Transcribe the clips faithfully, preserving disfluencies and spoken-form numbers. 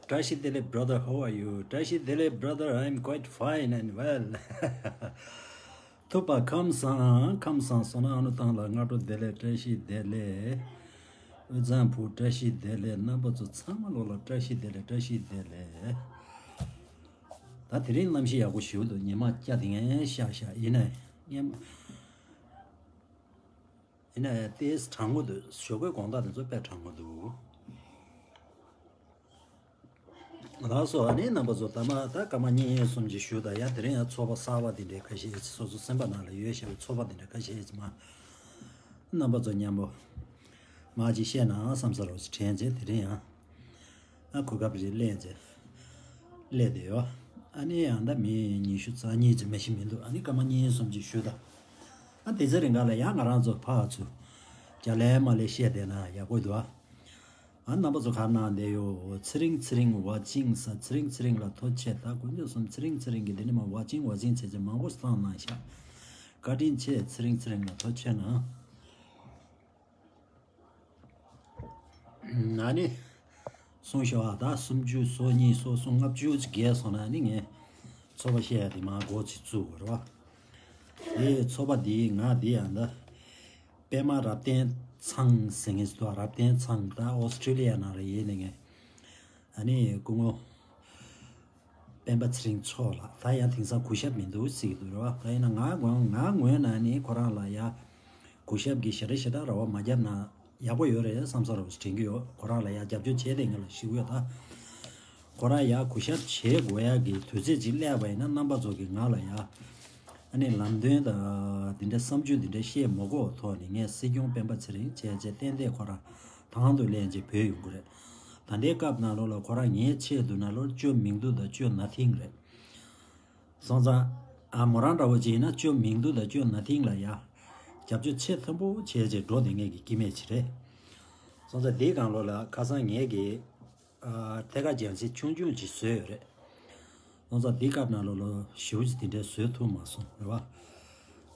བཀྲ་ཤིས་བདེ་ལེགས་brother, how are you? བཀྲ་ཤིས་བདེ་ལེགས་brother, I'm quite fine and well. ཐུབ་པ་ཁམས་བཟང་། ཁམས་བཟང་སོང་ན་ཨ་ནུ་ཐང་ལ་སྔ་དྲོ་བདེ་ལེགས། བཀྲ་ཤིས་བདེ་ལེགས། དབུས་གཙང་བུ་བཀྲ་ཤིས་བདེ་ལེགས། རྣམ་པ་ཚོ་ཚང་མ་ལོ་ལ་བཀྲ་ཤིས་བདེ་ལེགས། བཀྲ་ཤིས་བདེ་ལེགས། ད་དེ་རིང་གནམ་གཤིས་ཡག་པོ་ཞེ་པོ་འདུག་ཉི་མ་སྐྱ་དེ་ངན་ཤག་ཤག་ཡིན་ནའི་སྔན་ཡིན་ནའི་ཏོག་ཙམ་གྲང་མོ་འདུག་ཞོགས་ཀའི་དགོང་དག་དེ་ཚོ་དཔེ་གྲང་མོ་འདུག་ལགས་སོ། ཨ་ནི་རྣམ་པ་ཚོ་ད་མ་ད་སྐར་མ་གཉིས་གསུམ་ཅིག་ཞུ་དང་། ཡ་དེ་རིང་ཡང་ཚོགས་པ་གསར་པ་དེ་འདྲའི་ཁ་ཤས་སོ་སོ་སེམས་པ་ནང་ལ་ཡོད་བཞག་པའི་ཚོགས་པ་དེ་འདྲ་ཁ་ཤས་ཅིག་མ་རྣམ་པ་ཚོ་མཉམ་པོ་མ་ཅིག་བཤད་ན་བསམ་ས་རོགས་ཅིག་དྲན་བྱས། དེ་རིང་ཡང་ཨ་གོ་སྐབས་རེ་ལེན་བྱས་སླེབས་བསྡད་ཡོད། ཨ་ནི་ཡང་ད་མི་ཉི་ཤུ་རྩ་གཉིས་ཅིག་མ་གཞི་མི་འདུག་ཨ་ནི་སྐར་མ་གཉིས་གསུམ་ཅིག་ཞུ་དང་། ཨ་དེ་ཚེ་རིང་ག་ལ་ཡང་ང་རང་ཚོ་ཕར་ཚུར་རྒྱ་ལས་མ་ལས་བཤད་བསྡད་ན་ཡག་པོ་འདུག་ཨ། ཨ་རྣམ་པ་ཚོ་ག་ན་བསྡད་ཡོད། ཚེ་རིང་ཚེ་རིང་ཝ་ཅིང་ས། ཚེ་རིང་ཚེ་རིང་ལ་ཐུགས་རྗེ་ཆེ། ད་དཀོན་མཆོག་གསུམ། ཚེ་རིང་ཚེ་རིང་གི་དེ་ནི་མ་ཝ་ཅིང་ཝ་ཅིང་བྱས་བྱས་མང་པོ་བཏང་གནང་ཤག་བཀའ་དྲིན་ཆེ། ཚེ་རིང་ཚེ་རིང་ལ་ཐུགས་རྗེ་ཆེ་གནང་། ཨ་ནི་གསུང་ཤོག་ཨ། ད་སུམ་ཅུ་སོ་གཉིས་སོ་གསུམ་ལྔ་བཅུ་ཅིག་བརྒལ་སོང་ན་ནི་ངས་ཚོགས་པ་བཤད་ཡ་དེ་མར་འགོ་ཅིག་བཙུགས་དགོས་རེད་བ། དེ་ཚོགས་པ་འདིའི་ང་འདི་ཡང་ད་པད་མ་རབ་བརྟན་ཚང་ཟེར་མཁན་ཞིག་འདུག་རབ་བརྟན་ཚང་ད་ཨོ་སི་ཀྲི་ལི་ཡ་ནང་ལ་ཡིན་ནི་ངས། ཨ་ནི་སྐུ་ངོ་སྤེན་པ་ཚེ་རིང་མཆོག་ལ་ད་ཡང་དེང་སང་གུས་ཞབས་མི་འདུག་ཟེར་གྱི་འདུག་རེད་བ། ད་ཡིན་ན་ང་ངོས་ང་ངོས་ནས་ནི་ཁོ་རང་ལ་ཡ་གུས་ཞབས་ཀྱི་ཞེ་དྲག་ཞེ་དྲག་རེ་བ་མ་བརྒྱབ་ན་ཡག་པོ་ཡོད་རེད་བསམ་ས་རེད་དྲན་གྱི་ཡོད། ཁོ་རང་ལ་ཡ་རྒྱབ་སྐྱོར་བྱས་བསྡད་མཁན་ལ་ཞུ་གི་ཡོད་ད། ཁོ་རང་ཡ་གུས་ཞབས་བྱེད་དགོས་ཡ་གི་དུས་ཚོད་ཅིག་སླེབས་པ་ཡིན་ན་རྣམ་པ་ཚོ་གི་ང་ལ་ཡ་ཨ་ནི་ལམ་སྟོན་དང་འདི་འདྲ་བསམ་ཚུལ་འདི་འདྲ་བཤད་མ་དགོས་ཐོག་ནས་ངས་སྲིད་སྐྱོང་སྤེན་པ་ཚེ་རིང་བྱས་བྱས་ཏན་ཏན་ཁོ་རང་དང་དུ་ལེན་བྱས་བོད་ཡོང་གི་རེད། ད་ལྟའི་སྐབས་ནང་ལོགས་ལ་ཁོ་རང་ངའི་ཆེད་དུ་ནང་ལོགས་ཅོ་མིང་ཏུ་དང་ཅོ་ན་ཐིང་རེད། སོང་ཙང་ཨ་མོ་རང་འདྲ་བོ་ཅིག་ཡིན་ན་ཅོ་མིང་ཏུ་དང་ཅོ་ན་ཐིང་ལ་ཡ་རྒྱབ་སྐྱོར་ཆེ་མཐོན་པོ་བྱས་བྱས་འགྲོ་བསྡད་མཁན་གྱི་སྐྱེ་དམན་ཅིག་རེད། སོང་ཙང་འདིའི་སྒང་ལོགས་ལ་ཁ་སང་ངས་ཀྱི་ཨ་ཐད་ཀར་སྦྱང་ཚིག་ཆུང་ཆུང་ཅིག་བཟོས་ཡོད་རེད། སོང་ཙང་འདི་སྐབས་ནང་ལོགས་ལ་ཞེ་པོ་ཅིག་དེ་འདྲའི་བཟོས་ཐུབ་མ་སོང་རེད་བ།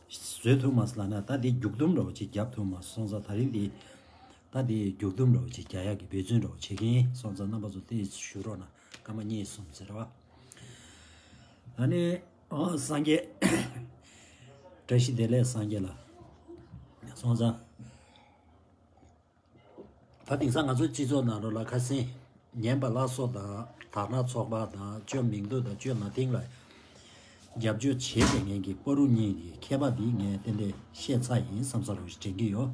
བཟོས་ཐུབ་མ་སོང་ལབ་ན་ད་འདི་མཇུག་སྡོམ་འདྲ་བོ་ཅིག་རྒྱབ་ཐུབ་མ་སོང་། སོང་ཙང་ད་རིང་འདི་ད་འདི་མཇུག་སྡོམ་འདྲ་བོ་ཅིག་རྒྱག་ཡག་གི་འབད་བརྩོན་འདྲ་བོ་བྱེད་ཀྱི་ཡིན། སོང་ཙང་རྣམ་པ་ཚོ་ཏོག་ཙམ་ཞུ་རོགས་གནང་། སྐར་མ་གཉིས་གསུམ་ཟེར་བ། ཨ་ནི་ཨོ་སངས་རྒྱས། བཀྲ་ཤིས་བདེ་ལེགས་སངས་རྒྱས་ལགས། སོང་ཙང་། ད་དེང་སང་ང་ཚོའི་སྤྱི་ཚོགས་ནང་ལོགས་ལ་ཁ་སང་ཉན་པ་སླར་གསོ་དང་དར་ནག་ཚོགས་པ་དང་ཅོ་མིང་ཏུ་དང་ཅོ་ན་ཐིང་ལ་རྒྱབ་སྐྱོར་བྱེད་བསྡད་མཁན་གྱི་བར་དུ་གཉིས་ཀྱི་ཁྱད་པར་འདི་ངས་ཏན་ཏན་བཤད་ཚར་ཡིན་བསམ་ས་རུ་དྲན་གྱི་ཡོད།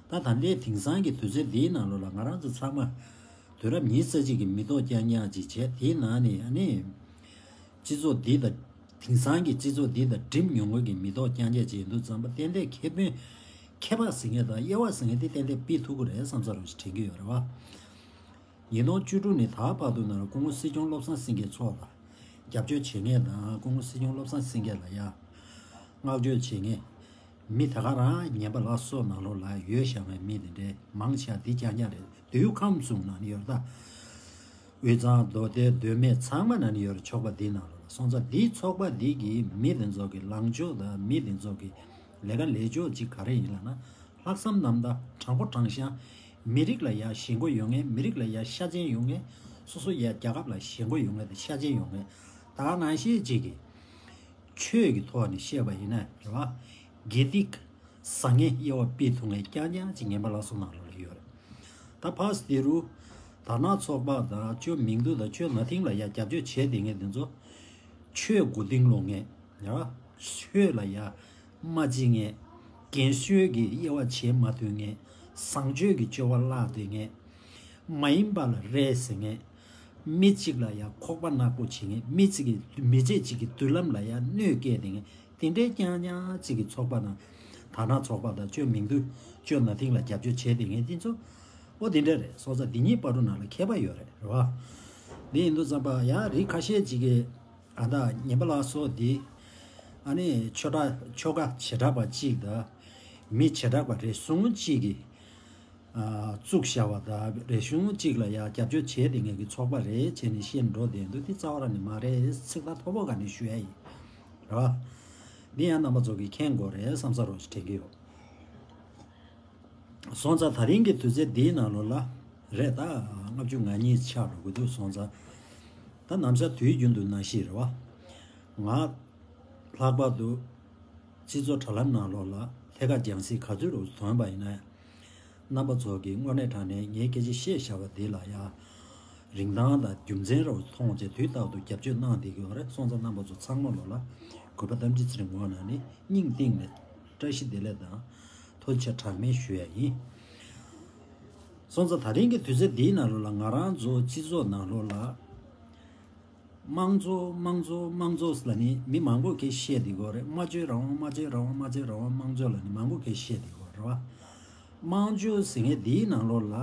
ད་ད་ལྟའི་དེང་སང་གི་དུས་ཚོད་འདིའི་ནང་ལོགས་ལ་ང་རང་ཚོ་ཚང་མ་དུས་རབས་ཉི་ཤུ་རྩ་གཅིག་གི་མི་ཐོག་རྐྱང་རྐྱང་ཅིག་བྱས་དེའི་ནང་ནས་ཨ་ནི། སྤྱི་ཚོགས་འདི་དང་། དེང་སང་གི་སྤྱི་ཚོགས་འདི་དང་འགྲིམ་ཡོང་མཁན་གྱི་མི་ཐོག་རྐྱང་རྐྱང་ཅིག་ཡིན་དུས་ཙམ་པ་ཏན་ཏན་ཁེ་ཕན། ཁྱད་པར་ཟེར་མཁན་དང་དབྱེ་བ་ཟེར་མཁན་དེ་ཏན་ཏན་ཕུད་ཐུབ་ཀྱི་རེད་བསམ་ས་རུ་དྲན་གྱི་ཡོད་རེད་བ། ཉིས་སྟོང་བཅུ་དྲུག་ནས་ད་བར་དུ་ན་སྐུ་ངོ་སྲིད་སྐྱོང་བློ་བཟང་སེང་གེ་མཆོག་ལ་རྒྱབ་སྐྱོར་བྱེད་མཁན་དང་སྐུ་ངོ་སྲིད་སྐྱོང་བློ་བཟང་སེང་གེ་ལ་ཡ་བསྔགས་བརྗོད་བྱེད་མཁན་མི་ད་ག་རང་ཉན་པ་སླར་གསོ་ནང་ལོགས་ལ་ཡོད་བཞག་པའི་མི་དེ་འདྲའི་མང་ཆེ་བ་འདི་རྐྱང་རྐྱང་རེད། མདོ་དབུས་ཁམས་གསུམ་ནང་ནས་ཡོད་རེད་ད། དབུས་གཙང་མདོ་སྟོད་མདོ་སྨད་ཚང་མ་ནང་ནས་ཡོད་རེད། ཚོགས་པ་འདི་ནང་ལོགས་ལ་སོང་ཙང་འདིའི་ཚོགས་པ་འདི་གི་མི་དེ་ཚོ་གི་ལངས་ཕྱོགས་དང་མི་དེ་ཚོ་གི་ལས་ཀ་ལས་ཕྱོགས་ཅིག་ག་རེ་ཡིན་ལབ་ན། ལྷག་བསམ་རྣམ་དག་དྲང་པོ་དྲང་བཞག་མི་རིགས་ལ་ཡ་ཞེན་ཁོག་ཡོད་མཁན། མི་རིགས་ལ་ཡ་ཤ་ཅན་ཡོད་མཁན། སོ་སོ་ཡ་རྒྱལ་ཁབ་ལ་ཞེན་ཁོག་ཡོད་མཁན་དང་ཤ་ཅན་ཡོད་མཁན། ད་ག་ནང་བཞིན་ཅིག་གི་ཆོས་ཀྱི་ཐོག་ནས་བཤད་པ་ཡིན་ན་རེད་བ། དགེ་སྡིག་བཟང་ངན་དབྱེ་བ་དཔྱད་ཐུབ་མཁན་རྐྱང་རྐྱང་ཅིག་ངན་པ་ལ་སོགས་ནང་ལོགས་ལ་ཡོད་རེད། ད་ཕར་དེ་རུ་དར་ནག་ཚོགས་པ་དང་ཅོ་མིང་རྡུང་དང་ཅོ་ན་ཐིང་ལ་ཡ་རྒྱབ་སྐྱོར་བྱས་བསྡད་མཁན་དེ་ཚོ་ཆོས་མགོ་རྟིང་སློག་མཁན་ཡ། ཆོས་ལ་ཡ་མ་བརྩི་མཁན། རྒན་གསོའི་གི་དབྱེ་བ་འབྱེད་མ་ཐུབ་མཁན། བཟང་སྤྱོད་ཀྱི་སྤྱོད་པ་བརླག་བསྡད་མཁན། མ་ཡིན་པ་ལ་རེ་ཟེར་མཁན། མི་གཅིག་ལ་ཡ་ཁོག་པ་ནག་པོ་བྱེད་མཁན། མི་གཅིག་གི་མི་ཚེ་གཅིག་གི་མདུན་ལམ་ལ་ཡ་གནོད་སྐྱེལ་བསྡད་མཁན། དེ་འདྲའི་རྐྱང་རྐྱང་གཅིག་གི་ཚོགས་པ་ནང་དར་ནག་ཚོགས་པ་དང་ཅོ་མིང་རྡུང་ཅོ་ན་ཐིང་ལ་རྒྱབ་སྐྱོར་བྱས་བསྡད་མཁན་དེ་ཚོ་ཨོ་དེ་འདྲ་རེད། སོང་ཙང་འདི་གཉིས་བར་དུ་ནང་ལ་ཁྱད་པར་ཡོད་རེད། རེད་བ། འདི་ཡིན་དུས་ཙམ་པ་ཡ་རིགས་ཁ་ཤས་ཅིག་གིས་ཨ་ད་ངན་པ་ལ་སོགས་འདི་ཨ་ནི་ཆོ་ག་ཆོ་ག་བྱེ་བྲག་པ་གཅིག་དང་མི་བྱེ་བྲག་པ་རེ་ཟུང་གཅིག་གིས་ཨ་བཙུགས་བཞག་པ་དང་རེ་ཟུང་གཅིག་ལ་ཡ་རྒྱབ་སྐྱོར་བྱས་བསྡད་མཁན་གྱི་ཚོགས་པ་རེད་བྱས་ནས་བཤད་འགྲོ་བསྡད་འདུག་དེ་རྩ་བ་རང་ནས་མ་རེད། ཚིག་ཐག་མཐོ་པོ་ག་ནས་ཞུ་ཡ་ཡིན། རེད་བ། འདི་ཡང་རྣམ་པ་ཚོ་གིས་མཁྱེན་དགོས་རེད་བསམ་ས་རོགས་ཞིག་དྲན་གྱི་ཡོད། སོང་ཙང་ད་རིང་གི་དུས་ཚོད་འདིའི་ནང་ལོགས་ལ་རེད། ད་ལྔ་བཅུ་ང་གཉིས་ཆགས་འགྲོ་གི་འདུག་སོང་ཙང་ད་ནམ་ཞག་དུས་རྒྱུན་དུ་ནང་བཞིན་རེད་བ། ང་ལྷག་པར་དུ་སྤྱི་ཚོགས་དྲ་ལམ་ནང་ལོགས་ལ་ཐད་ཀར་རྒྱང་སྲིང་ག་ཚོད་རུ་ཐོན་པ་ཡིན་ན་ཡང་རྣམ་པ་ཚོ་གིས་དངོས་གནས་དྲང་གནས་ངའི་སྐད་ཆ་བཤད་བཞག་པ་འདི་ལ་ཡང་རིན་ཐང་དང་རྒྱུ་མཚན་རུ་མཐོང་བྱས་དུས་རྟག་ཏུ་རྒྱབ་སྐྱོར་གནང་བསྡད་ཀྱི་ཡོད་རེད། སོང་ཙང་རྣམ་པ་ཚོ་ཚང་མ་ལོགས་ལ་གུས་པ་དམ་ཚིག་ཚེ་རིང་ངོས་ནས་ནི་སྙིང་གཏིང་ནས་བཀྲ་ཤིས་བདེ་ལེགས་དང་ཐུགས་རྗེ་ཆེ་གྲངས་མེད་ཞུ་ཡ་ཡིན། སོང་ཙང་ད་རིང་གི་དུས་ཚོད་འདིའི་ནང་ལོགས་ལ་ང་རང་ཚོ་སྤྱི་ཚོགས་ནང་ལོགས་ལ་དམངས་གཙོ་དམངས་གཙོ་དམངས་གཙོ་ལ་ནི་མི་མང་པོ་གིས་བཤད་བསྡད་ཀྱི་ཡོད་རེད། སྨྲ་བརྗོད་རང་དབང་སྨྲ་བརྗོད་རང་དབང་སྨྲ་བརྗོད་རང་དབང་དམངས་གཙོ་ལ་ནི་མང་པོ་གིས་བཤད་བསྡད་ཀྱི་ཡོད་རེད་བ། དམངས་གཙོ་ཟེར་མཁན་འདིའི་ནང་ལོགས་ལ་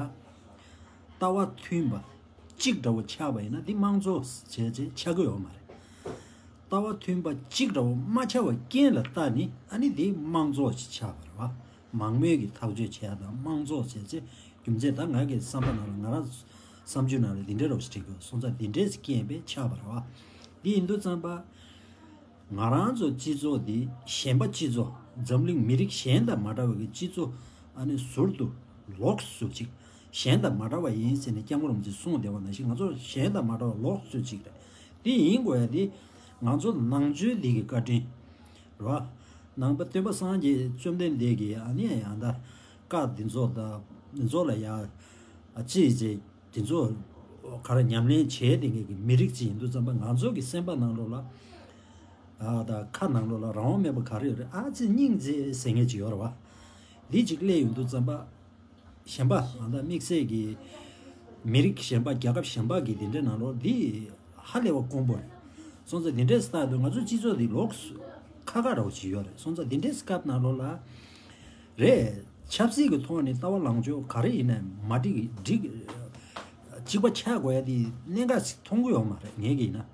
ལྟ་བ་མཐུན་པ་གཅིག་འདྲ་བོ་ཆགས་པ་ཡིན་ན་འདི་དམངས་གཙོ་བྱས་བྱས་ཆགས་ཀྱི་ཡོད་མ་རེད། ལྟ་བ་མཐུན་པ་གཅིག་འདྲ་བོ་མ་ཆགས་པ་རྐྱེན་ལ་བལྟས་ནི་ཨ་ནི་འདི་དམངས་གཙོ་ཞིག་ཆགས་པ་རེད་བ། མང་མོས་ཀྱི་ཐག་གཅོད་བྱས་དང་དམངས་གཙོ་བྱས་བྱས་རྒྱུ་མཚན་ད་ང་གི་བསམ་པ་ནང་ལ་ང་རང་བསམ་ཚུལ་ནང་ལ་འདི་འདྲ་རོ་ཞིག་བྲིས་དགོས་སོང་ཙང་འདི་འདྲས་རྐྱེན་པས་ཆགས་པ་རེད་བ། འདི་ཡིན་དུས་ཙམ་པ། ང་རང་ཚོ་སྤྱི་ཚོགས་འདི་གཞན་པ་སྤྱི་ཚོགས་འཛམ་གླིང་མི་རིགས་གཞན་དང་མ་འདྲ་བའི་གི་སྤྱི་ཚོགས་ཨ་ནི་ཟུར་དུ་ལོགས་སུ་ཅིག་གཞན་དང་མ་འདྲ་བ་ཡིན་ཟེར་ནས་སྐྱབས་མགོན་རིན་པོ་ཆེས་གསུངས་བསྡད་པ་ནང་བཞིན་ང་ཚོ་གཞན་དང་མ་འདྲ་བ་ལོགས་སུ་ཅིག་རེད། འདི་ཡིན་དགོས་ཡ་འདི་ང་ཚོ་ནང་ཆོས་འདི་གི་བཀའ་དྲིན་རེད་བ། ནང་པ་སྟོན་པ་སངས་རྒྱས་བཅོམ་ལྡན་འདས་ཀྱི་ཨ་ནི་ཡང་ད་བཀའ་འདི་ཚོ་དང་འདི་ཚོ་ལ་ཡ་ཅི་ཅི། དེ་ཚོ་ག་རེ་ཉམས་ལེན་བྱས་དེ་ངེད་ཀྱི་མི་རིགས་ཅིག་ཡིན་དུས་ཙམ་པ་ང་ཚོ་གི་སེམས་པ་ནང་ལོགས་ལ་ཨ་ད་ཁ་ནང་ལོགས་ལ་རང་དབང་མེད་པ་ག་རེ་ཡོད་རེད། ཨ་ཙི་སྙིང་རྗེ་ཟེར་མཁན་ཅིག་ཡོད་རེད་བ། འདི་ཅིག་སླེབས་ཡོང་དུས་ཙམ་པ་གཞན་པ་ང་ད་དམིགས་བསལ་གྱི་མི་རིགས་གཞན་པ་རྒྱལ་ཁབ་གཞན་པ་གི་དེ་འདྲའི་ནང་ལོགས་འདི་ཧ་ལས་པ་དཀོན་པོ་རེད། སོང་ཙང་དེ་འདྲའི་སྟབས་དུ་ང་ཚོ་སྤྱི་ཚོགས་འདི་ལོགས་སུ་ཁ་ཁ་ར་བ་ཅིག་ཡོད་རེད། སོང་ཙང་དེ་འདྲའི་སྐབས་ནང་ལོགས་ལ། རེད། ཆབ་སྲིད་ཀྱི་ཐོག་ནས་ལྟ་བ་ལངས་ཕྱོགས་ག་རེ་ཡིན་ནའི་མ་འགྲིག་འགྲིག་གཅིག་པ་ཆགས་དགོས་ཡ་དེ་གནད་འགག་ཅིག་མཐོང་གི་ཡོད་མ་རེད། ངས་ཀྱི་ཡིན་ན་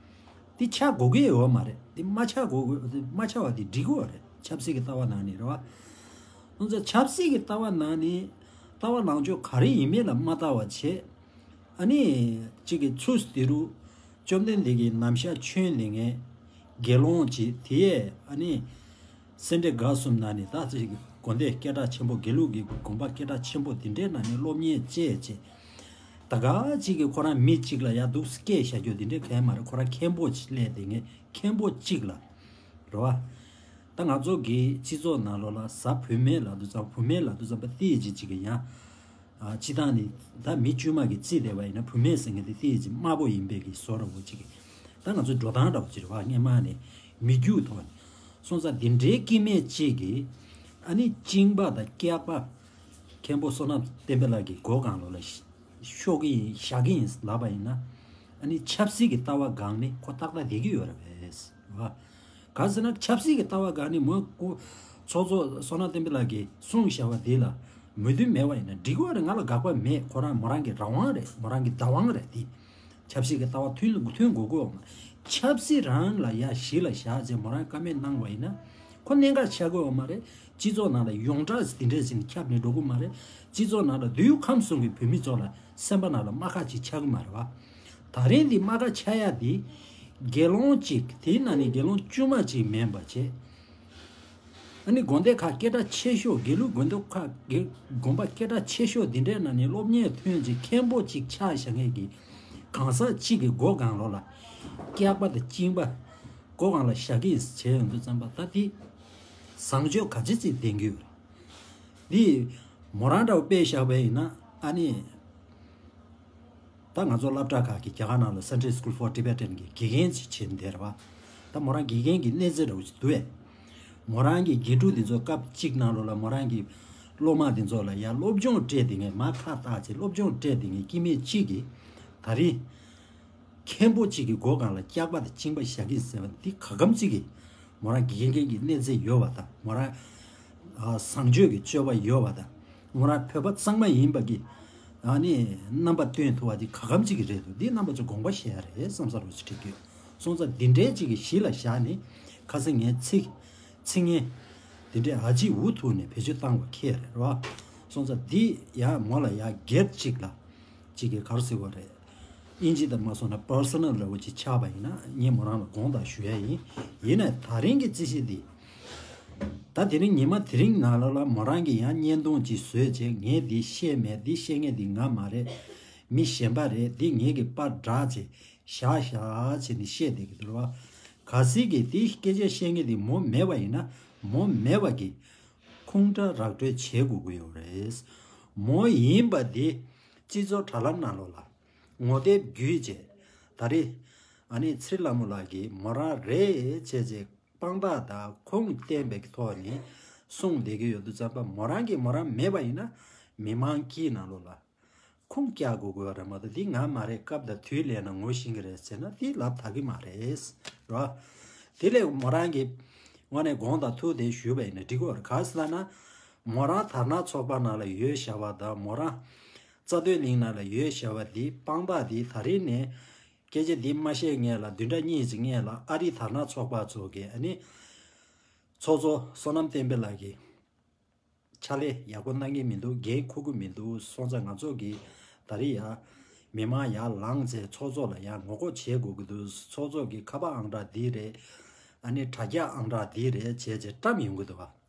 དེ་ཆགས་དགོས་ཀྱི་ཡོད་མ་རེད། དེ་མ་ཆགས་དགོས་དགོས་དེ་མ་ཆགས་པ་དེ་འགྲིག་གི་ཡོད་རེད། ཆབ་སྲིད་ཀྱི་ལྟ་བ་ནང་ནས་རེད་བ། ཨོ་ཙི་ཆབ་སྲིད་ཀྱི་ལྟ་བ་ནང་ནས་ལྟ་བ་ལངས་ཕྱོགས་ག་རེ་ཡིན་མིན་ལ་མ་ལྟ་བ་བྱས། ཨ་ནི་གཅིག་གི་ཚུལ་དེ་རུ་བཅོམ་ལྡན་འདས་ཀྱི་ནམ་ཞག་ཆོད་ནས་ངས་དགེ་སློང་གཅིག་དེ་ཡས་ཨ་ནི་སེ་འབྲས་དགའ་གསུམ་ནང་ནས་ད་ཅིག་དགོན་སྡེ་སྐད་གྲགས་ཆེན་པོ་དགེ་ལུགས་ཀྱི་དགོན་པ་སྐད་གྲགས་ཆེན་པོ་དེ་འདྲའི་ནང་ནས་སློབ་གཉེར་བཅས་བྱས། ད་ག་ཅིག་གི་ཁོ་རང་མི་གཅིག་ལ་ཡ་འདུག་སྐད་བཤད་རྒྱུ་དེ་འདྲའི་གང་ཡང་མ་རེད། ཁོ་རང་མཁན་པོ་ཅིག་སླེབས་དེ་ངས་མཁན་པོ་གཅིག་ལ་རེད་བ། ད་ང་ཚོ་གི་སྤྱི་ཚོགས་ནང་ལོགས་ལ་གཟའ་བུད་མེད་ལ་དུ་ཙམ་བུད་མེད་ལ་དུ་ཙམ་པ་ཏི་ཅིག་ཅིག་གི་ཡང་། ཨ་སྤྱི་བཏང་ནི་ད་མི་དཀྱུས་མ་གི་རྩིས་བསྡད་པ་ཡིན་ན་བུད་མེད་ཟེར་མཁན་དེ་ཏི་ཅིག་དམར་པོ་ཡིན་པའི་གི་བཟོ་འདྲ་བོ་ཅིག་གི། ད་ང་ཚོ་འགྲོ་སྟངས་འདྲ་བོ་ཅིག་རེད་བ། སྔས་མ་ནས་མི་རྒྱུད་ཐོག་ནས་སོང་ཙང་དེ་འདྲའི་སྐྱེ་དམན་ཅིག་གི་ཨ་ནི་གཅིན་པ་དང་སྐྱག་པ་མཁན་པོ་བསོད་ནམས་བསྟན་འཕེལ་ལགས་ཀྱི་མགོ་སྒང་ལོགས་ལ་ཤོག་གི་ཡིན་བཞག་གི་ཡིན་ལབ་པ་ཡིན་ན། ཨ་ནི་ཆབ་སྲིད་ཀྱི་ལྟ་བ་སྒང་ནས་ཁོ་ཏག་ཏག་བསྡད་ཀྱི་ཡོད་རེད་བས། ག་ཟེར་ན་ཆབ་སྲིད་ཀྱི་ལྟ་བ་སྒང་ནས་མོ་ཀོ་ཚོགས་གཙོ་བསོད་ནམས་བསྟན་འཕེལ་ལགས་ཀྱིས་གསུངས་བཞག་པ་དེ་ལ་མོས་མཐུན་མེད་པ་ཡིན་ན་འགྲིག་གི་ཡོད་རེད། ང་ལ་དགག་པ་མེད། ཁོ་རང་མོ་རང་གི་རང་དབང་རེད། མོ་རང་གི་བདག་དབང་རེད་དེ། ཆབ་སྲིད་ཀྱི་ལྟ་བ་མཐུན་མཐུན་དགོས་ཀྱི་ཡོད་མ་རེད། ཆབ་སྲིད་རང་ལ་ཡ་གཞི་ལ་བཞག་ཅེས་མོ་རང་བཀའ་མོལ་གནང་བ་ཡིན་ན་ཁོ་གནད་འགག་ཆགས་ཀྱི་ཡོད་མ་རེད། སྤྱི་ཚོགས་ནང་ལ་ཡོངས་གྲགས་དེ་འདྲས་ཟིན་ཁྱབ་ནས་འགྲོ་གི་མ་རེད། སྤྱི་ཚོགས་ནང་ལ་དུས་ཁམས་གསུམ་གྱི་བོད་མི་ཚོ་ལ་སེམས་པ་ནང་ལ་རྨ་ཁ་ཅིག་ཆགས་ཀྱི་མ་རེད་བ། ད་རིང་འདི་རྨ་ཁ་ཆགས་ཡ་འདི་དགེ་སློང་གཅིག་དེའི་ནང་ནས་དགེ་སློང་དཀྱུས་མ་གཅིག་མིན་པ་བྱས། ཨ་ནི་དགོན་སྡེ་ཁག་སྐད་གྲགས་ཆེ་ཤོས་དགེ་ལུགས་དགོན་སྡེ་ཁག་དགེ་དགོན་པ་སྐད་གྲགས་ཆེ་ཤོས་འདི་འདྲའི་ནང་ནས་སློབ་གཉེར་ཐོན་ཅིག་མཁན་པོ་གཅིག་ཆགས་བཞག་མཁན་གྱི་གང་ཟག་གཅིག་གི་མགོ་སྒང་ལོགས་ལ་སྐྱག་པ་དང་གཅིན་པ་མགོ་སྒང་ལ་བཞག་གི་བྱས་ཡོང་དུས་ཙམ་པ་ད་དེ་ བཟང་སྤྱོད་ག་ཅི་ཅིག་ལྡན་གྱི་ཡོད་རེད། འདི་མོ་རང་འདྲ་བོ་དཔེ་བཞག་པ་ཡིན་ན་ཨ་ནི། ད་ང་ཚོ་སློབ་གྲྭ་ཁག་གི་རྒྱ་གར་ནང་ལ་Sunday School for Tibetan གི་དགེ་རྒན་ཅིག་བྱེད་བསྡད་རེད་བ། ད་མོ་རང་དགེ་རྒན་གྱི་གནས་ཚད་འདྲ་བོ་ཅིག་འདུག་བས། མོ་རང་གི་དགེ་ཕྲུག་འདི་ཚོ་སྐབས་གཅིག་ནང་ལོགས་ལ་མོ་རང་གི་སློབ་མ་འདི་ཚོ་ལ་ཡ་སློབ་སྦྱོང་སྤྲད་དེ་ངས་མར་ཁ་བཏགས་ཚེ་སློབ་སྦྱོང་སྤྲད་དེ་ངས་སྐྱེ་དམན་གཅིག་གིས་ད་རིང་མཁན་པོ་གཅིག་གི་སྒོ་སྒང་ལ་སྐྱག་པ་དང་གཅིན་པ་བཞག་གིན་ཟེར་བ་འདི་ག་གམ་གཅིག་གིས་མོ་རང་དགེ་རྒན་གྱི་གནས་ཚད་ཡོད་པ་དང་མོ་རང་ཨ་བཟང་སྤྱོད་ཀྱི་སྤྱོད་པ་ཡོད་པ་དང་། ང་རང་བོད་པ་གཙང་མ་ཡིན་པ་གི་ཨ་ནི་རྣམ་པ་སྟོན་ཐུབ་པ་འདི་ག་གམ་གཅིག་གི་རེད་འདུག་འདི་རྣམ་པ་ཚོ་དགོངས་པ་བཞེས་ཡ་རེད་བསམ་ས་རུ་ཅིག་དྲན་གྱི་ཡོད། སོང་ཙང་འདི་འདྲའི་གཅིག་གི་གཞི་ལ་བཞག་ནས་ཁ་སང་ངའི་ཚིག་ཚིག་ངན་འདི་འདྲའི་ཨ་ཅིག་འུ་ཐུག་ནས་བེད་སྤྱོད་བཏང་བ་ཁྱེད་རེད་རོ། སོང་ཙང་འདི་ཡ་མོ་ལ་ཡ་སྒེར་གཅིག་ལ་གཅིག་གི་གར་ཟེར་བ་རེད། དབྱིན་ཇི་དང་མ་སོང་ན་པར་སོ་ནལ་འདྲ་བོ་ཅིག་ཆགས་པ་ཡིན་ན་ངས་མོ་རང་ལ་དགོངས་དག་ཞུ་ཡ་ཡིན། ཡིན་ནའི་ད་རིང་གི་རྩིས་གཞི་འདི། ད་དེ་རིང་ཉི་མ་དེ་རིང་ནང་ལོགས་ལ་མོ་རང་གིས་ཡང་བརྙན་ཐུང་ཅིག་བཟོས་བྱས་ངས་འདི་བཤད་མེད་འདི་བཤད་མཁན་འདི་ང་མ་རེད། མི་གཞན་པ་རེད་འདི་ངེད་ཀྱི་པར་བསྒྲགས་བྱས་བཞག་བཞག་བྱས་ནས་བཤད་བསྡད་ཀྱི་འདུག་བ། གལ་སྲིད་ཀྱི་འདི་སྐད་ཆ་བཤད་མཁན་འདི་མོ་མེད་པ་ཡིན་ན་མོ་མེད་པ་གི་ཁུངས་དྲ་རགས་སྤྲོད་བྱེད་དགོས་ཀྱི་ཡོད་རེད། མོ་ཡིན་པ་འདི་སྤྱི་ཚོགས་དྲ་ལམ་ནང་ལོགས་ལ་ངོ་དེབ་བརྒྱུད་བྱས་ད་རེས་ཨ་ནི་ཚེ་རིང་ལྷ་མོ་ལགས་ཀྱིས་མོ་རང་རེད་བྱས་བྱས། དཔང་རྟགས་དང་ཁུངས་བསྟན་པའི་ཐོག་ནས་གསུངས་བསྡད་ཀྱི་ཡོད་དུས་ཙམ་པ་མོ་རང་གིས་མོ་རང་མེད་པ་ཡིན་ན་མི་མང་སྤྱིའི་ནང་ལོགས་ལ་ཁུངས་བཀྱག་དགོས་དགོས་པ་རེད་མ་གཏོགས་འདི་ང་མ་རེད་སྐབས་དང་དུས་ལས་ན་ངོ་ཤེས་ཀྱི་རེད་ཟེར་ན་འདི་ལབ་དག་གི་མ་རེད་རོ། དེ་ལས་མོ་རང་གིས་དངོས་གནས་དགོངས་དག་ཐུགས་དེ་ཞུས་པ་ཡིན་ན་འགྲིག་གི་རེད་ག་ཟེར་ན་མོ་རང་དར་ནག་ཚོགས་པ་ནང་ལ་ཡོད་བྱ་བ་དང་མོ་རང་རྩ་དོན་གླིང་ནང་ལ་ཡོད་བྱ་བ་འདི་དཔང་རྟགས་འདི་ད་རིང་ནས། སྐད་ཆ་འདི་མ་བཤད་སྔོན་ལ་བདུན་ཕྲག་གཉིས་ཀྱི་སྔོན་ལ་ཨ་རི་དར་ནག་ཚོགས་པ་ཚོ་གིས་ཨ་ནི་ཚོགས་གཙོ་བསོད་ནམས་བསྟན་འཕེལ་ལགས་ཀྱིས་ཕྱག་ལས་ཡག་པོ་གནང་གི་མི་འདུག་འགན་འཁུར་གི་མི་འདུག་སོང་ཙང་ང་ཚོ་གིས་ད་རེས་ཡ་མི་མང་ཡར་ལངས་ཚེ་ཚོགས་གཙོ་ལ་ཡ་ངོ་རྒོལ་བྱེད་དགོས་ཀྱི་འདུག་ཚོགས་གཙོ་གི་ཁ་པར་ཨང་གྲངས་འདི་རེད། ཨ་ནི་དྲ་རྒྱ་ཨང་གྲངས་འདི་རེད་བྱས་བྱས་བཀྲམ་ཡོང་གི་འདུག་བ།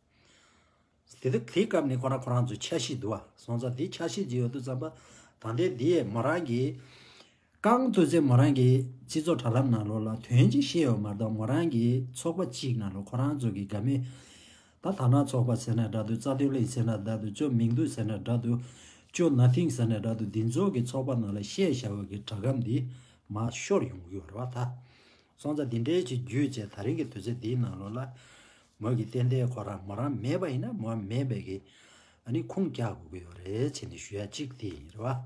དེ་དུས་དེའི་སྐབས་ནས་ཁོ་རང་ཁོ་རང་ཚོའི་འཆར་གཞི་འདུག་བ། སོང་ཙང་དེའི་འཆར་གཞི་ཅིག་ཡོད་དུས་ཙམ་པ་ད་ལྟའི་འདི་ཡས་མོ་རང་གིས་རྐང་དུས་ཚོད་མོ་རང་གིས་སྤྱི་ཚོགས་དྲ་ལམ་ནང་ལོགས་ལ་དོན་ཅིག་བཤད་ཡོད་མ་རེད་དོ། མོ་རང་གིས་ཚོགས་པ་གཅིག་ནང་ལོགས་ཁོ་རང་ཚོ་གི་དགའ་མོས་ད་དར་ནག་ཚོགས་པ་ཟེར་ན་འདྲ་འདུག་རྩ་དོན་གླིང་ཟེར་ན་འདྲ་འདུག་ཅོ་མིང་འདུག་ཟེར་ན་འདྲ་འདུག་ཅོ་ན་ཐིང་ཟེར་ན་འདྲ་འདུག་འདི་ཚོ་གི་ཚོགས་པ་ནང་ལ་བཤད་བཞག་པ་གི་སྒྲ་སྒམ་འདི་མར་ཤོར་ཡོང་གི་ཡོད་རེད་བ་ད། སོང་ཙང་འདི་འདྲའི་ཅིག་བརྒྱུད་བྱས་ད་རིང་གི་དུས་ཚོད་འདིའི་ནང་ལོགས་ལ་མོ་གི་ཏན་ཏན་ཁོ་རང་མོ་རང་མེད་པ་ཡིན་ན་མོ་མེད་པའི་གི་ཨ་ནི་ཁུངས་རྒྱག་དགོས་ཀྱི་ཡོད་རེད་བྱས་ནས་ཞུ་ཡ་གཅིག་དེ་ཡིན་རེད་བ།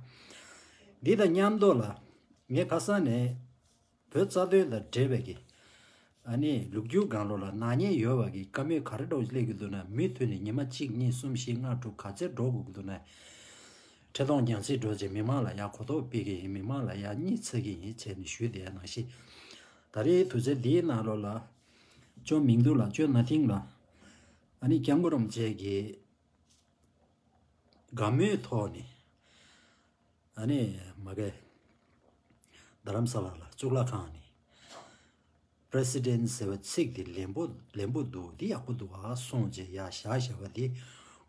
འདི་དང་མཉམ་དུ་ལ་ངས་ཁ་སང་ནས་བོད་རྩ་དོན་དང་འབྲེལ་བའི་གི་ཨ་ནི་ལོ་རྒྱུས་སྒང་ལོགས་ལ་ནག་ཉེས་ཡོད་པ་གི་བཀའ་མོལ་ག་རེ་འདྲ་བོ་སླེབས་ཀྱི་འདུག་ན་མུ་མཐུད་ནས་ཉི་མ་གཅིག་གཉིས་གསུམ་བཞི་ལྔ་དྲུག་ག་ཚོད་འགྲོ་དགོས་ཀྱི་འདུག་ན། འཕྲིན་གཏོང་རྒྱང་སྲིང་འགྲོ་རྗེས་མི་མང་ལ་ཡང་གོ་རྟོགས་སྤེལ་གྱི་ཡིན་མི་མང་ལ་ཡང་གཉིད་ཚད་ཀྱི་ཡིན་བྱས་ནས་ཞུས་བསྡད་ཡ་ནང་བཞིན། ད་རེས་དུས་ཚོད་འདིའི་ནང་ལོགས་ལ་ཅོ་མིང་འདུག་ལ་ཅོ་ན་ཐིང་ལ་ཨ་ནི་སྐྱབས་མགོན་རིན་པོ་ཆེ་གི་དགའ་མོས་ཐོག་ནས་ཨ་ནི་མ་གི་རྡ་རམ་ས་ལ་ལ་གཙུག་ལག་ཁང་ནས། པྲེ་སི་ཌེན་ཟེར་བའི་ཚིག་དེ་ལན་པོ་ལན་པོ་འདུག་འདི་ཡག་པོ་འདུག་ཨ་གསུངས་རྗེས་ཡར་བཞག་བཞག་པ་འདི་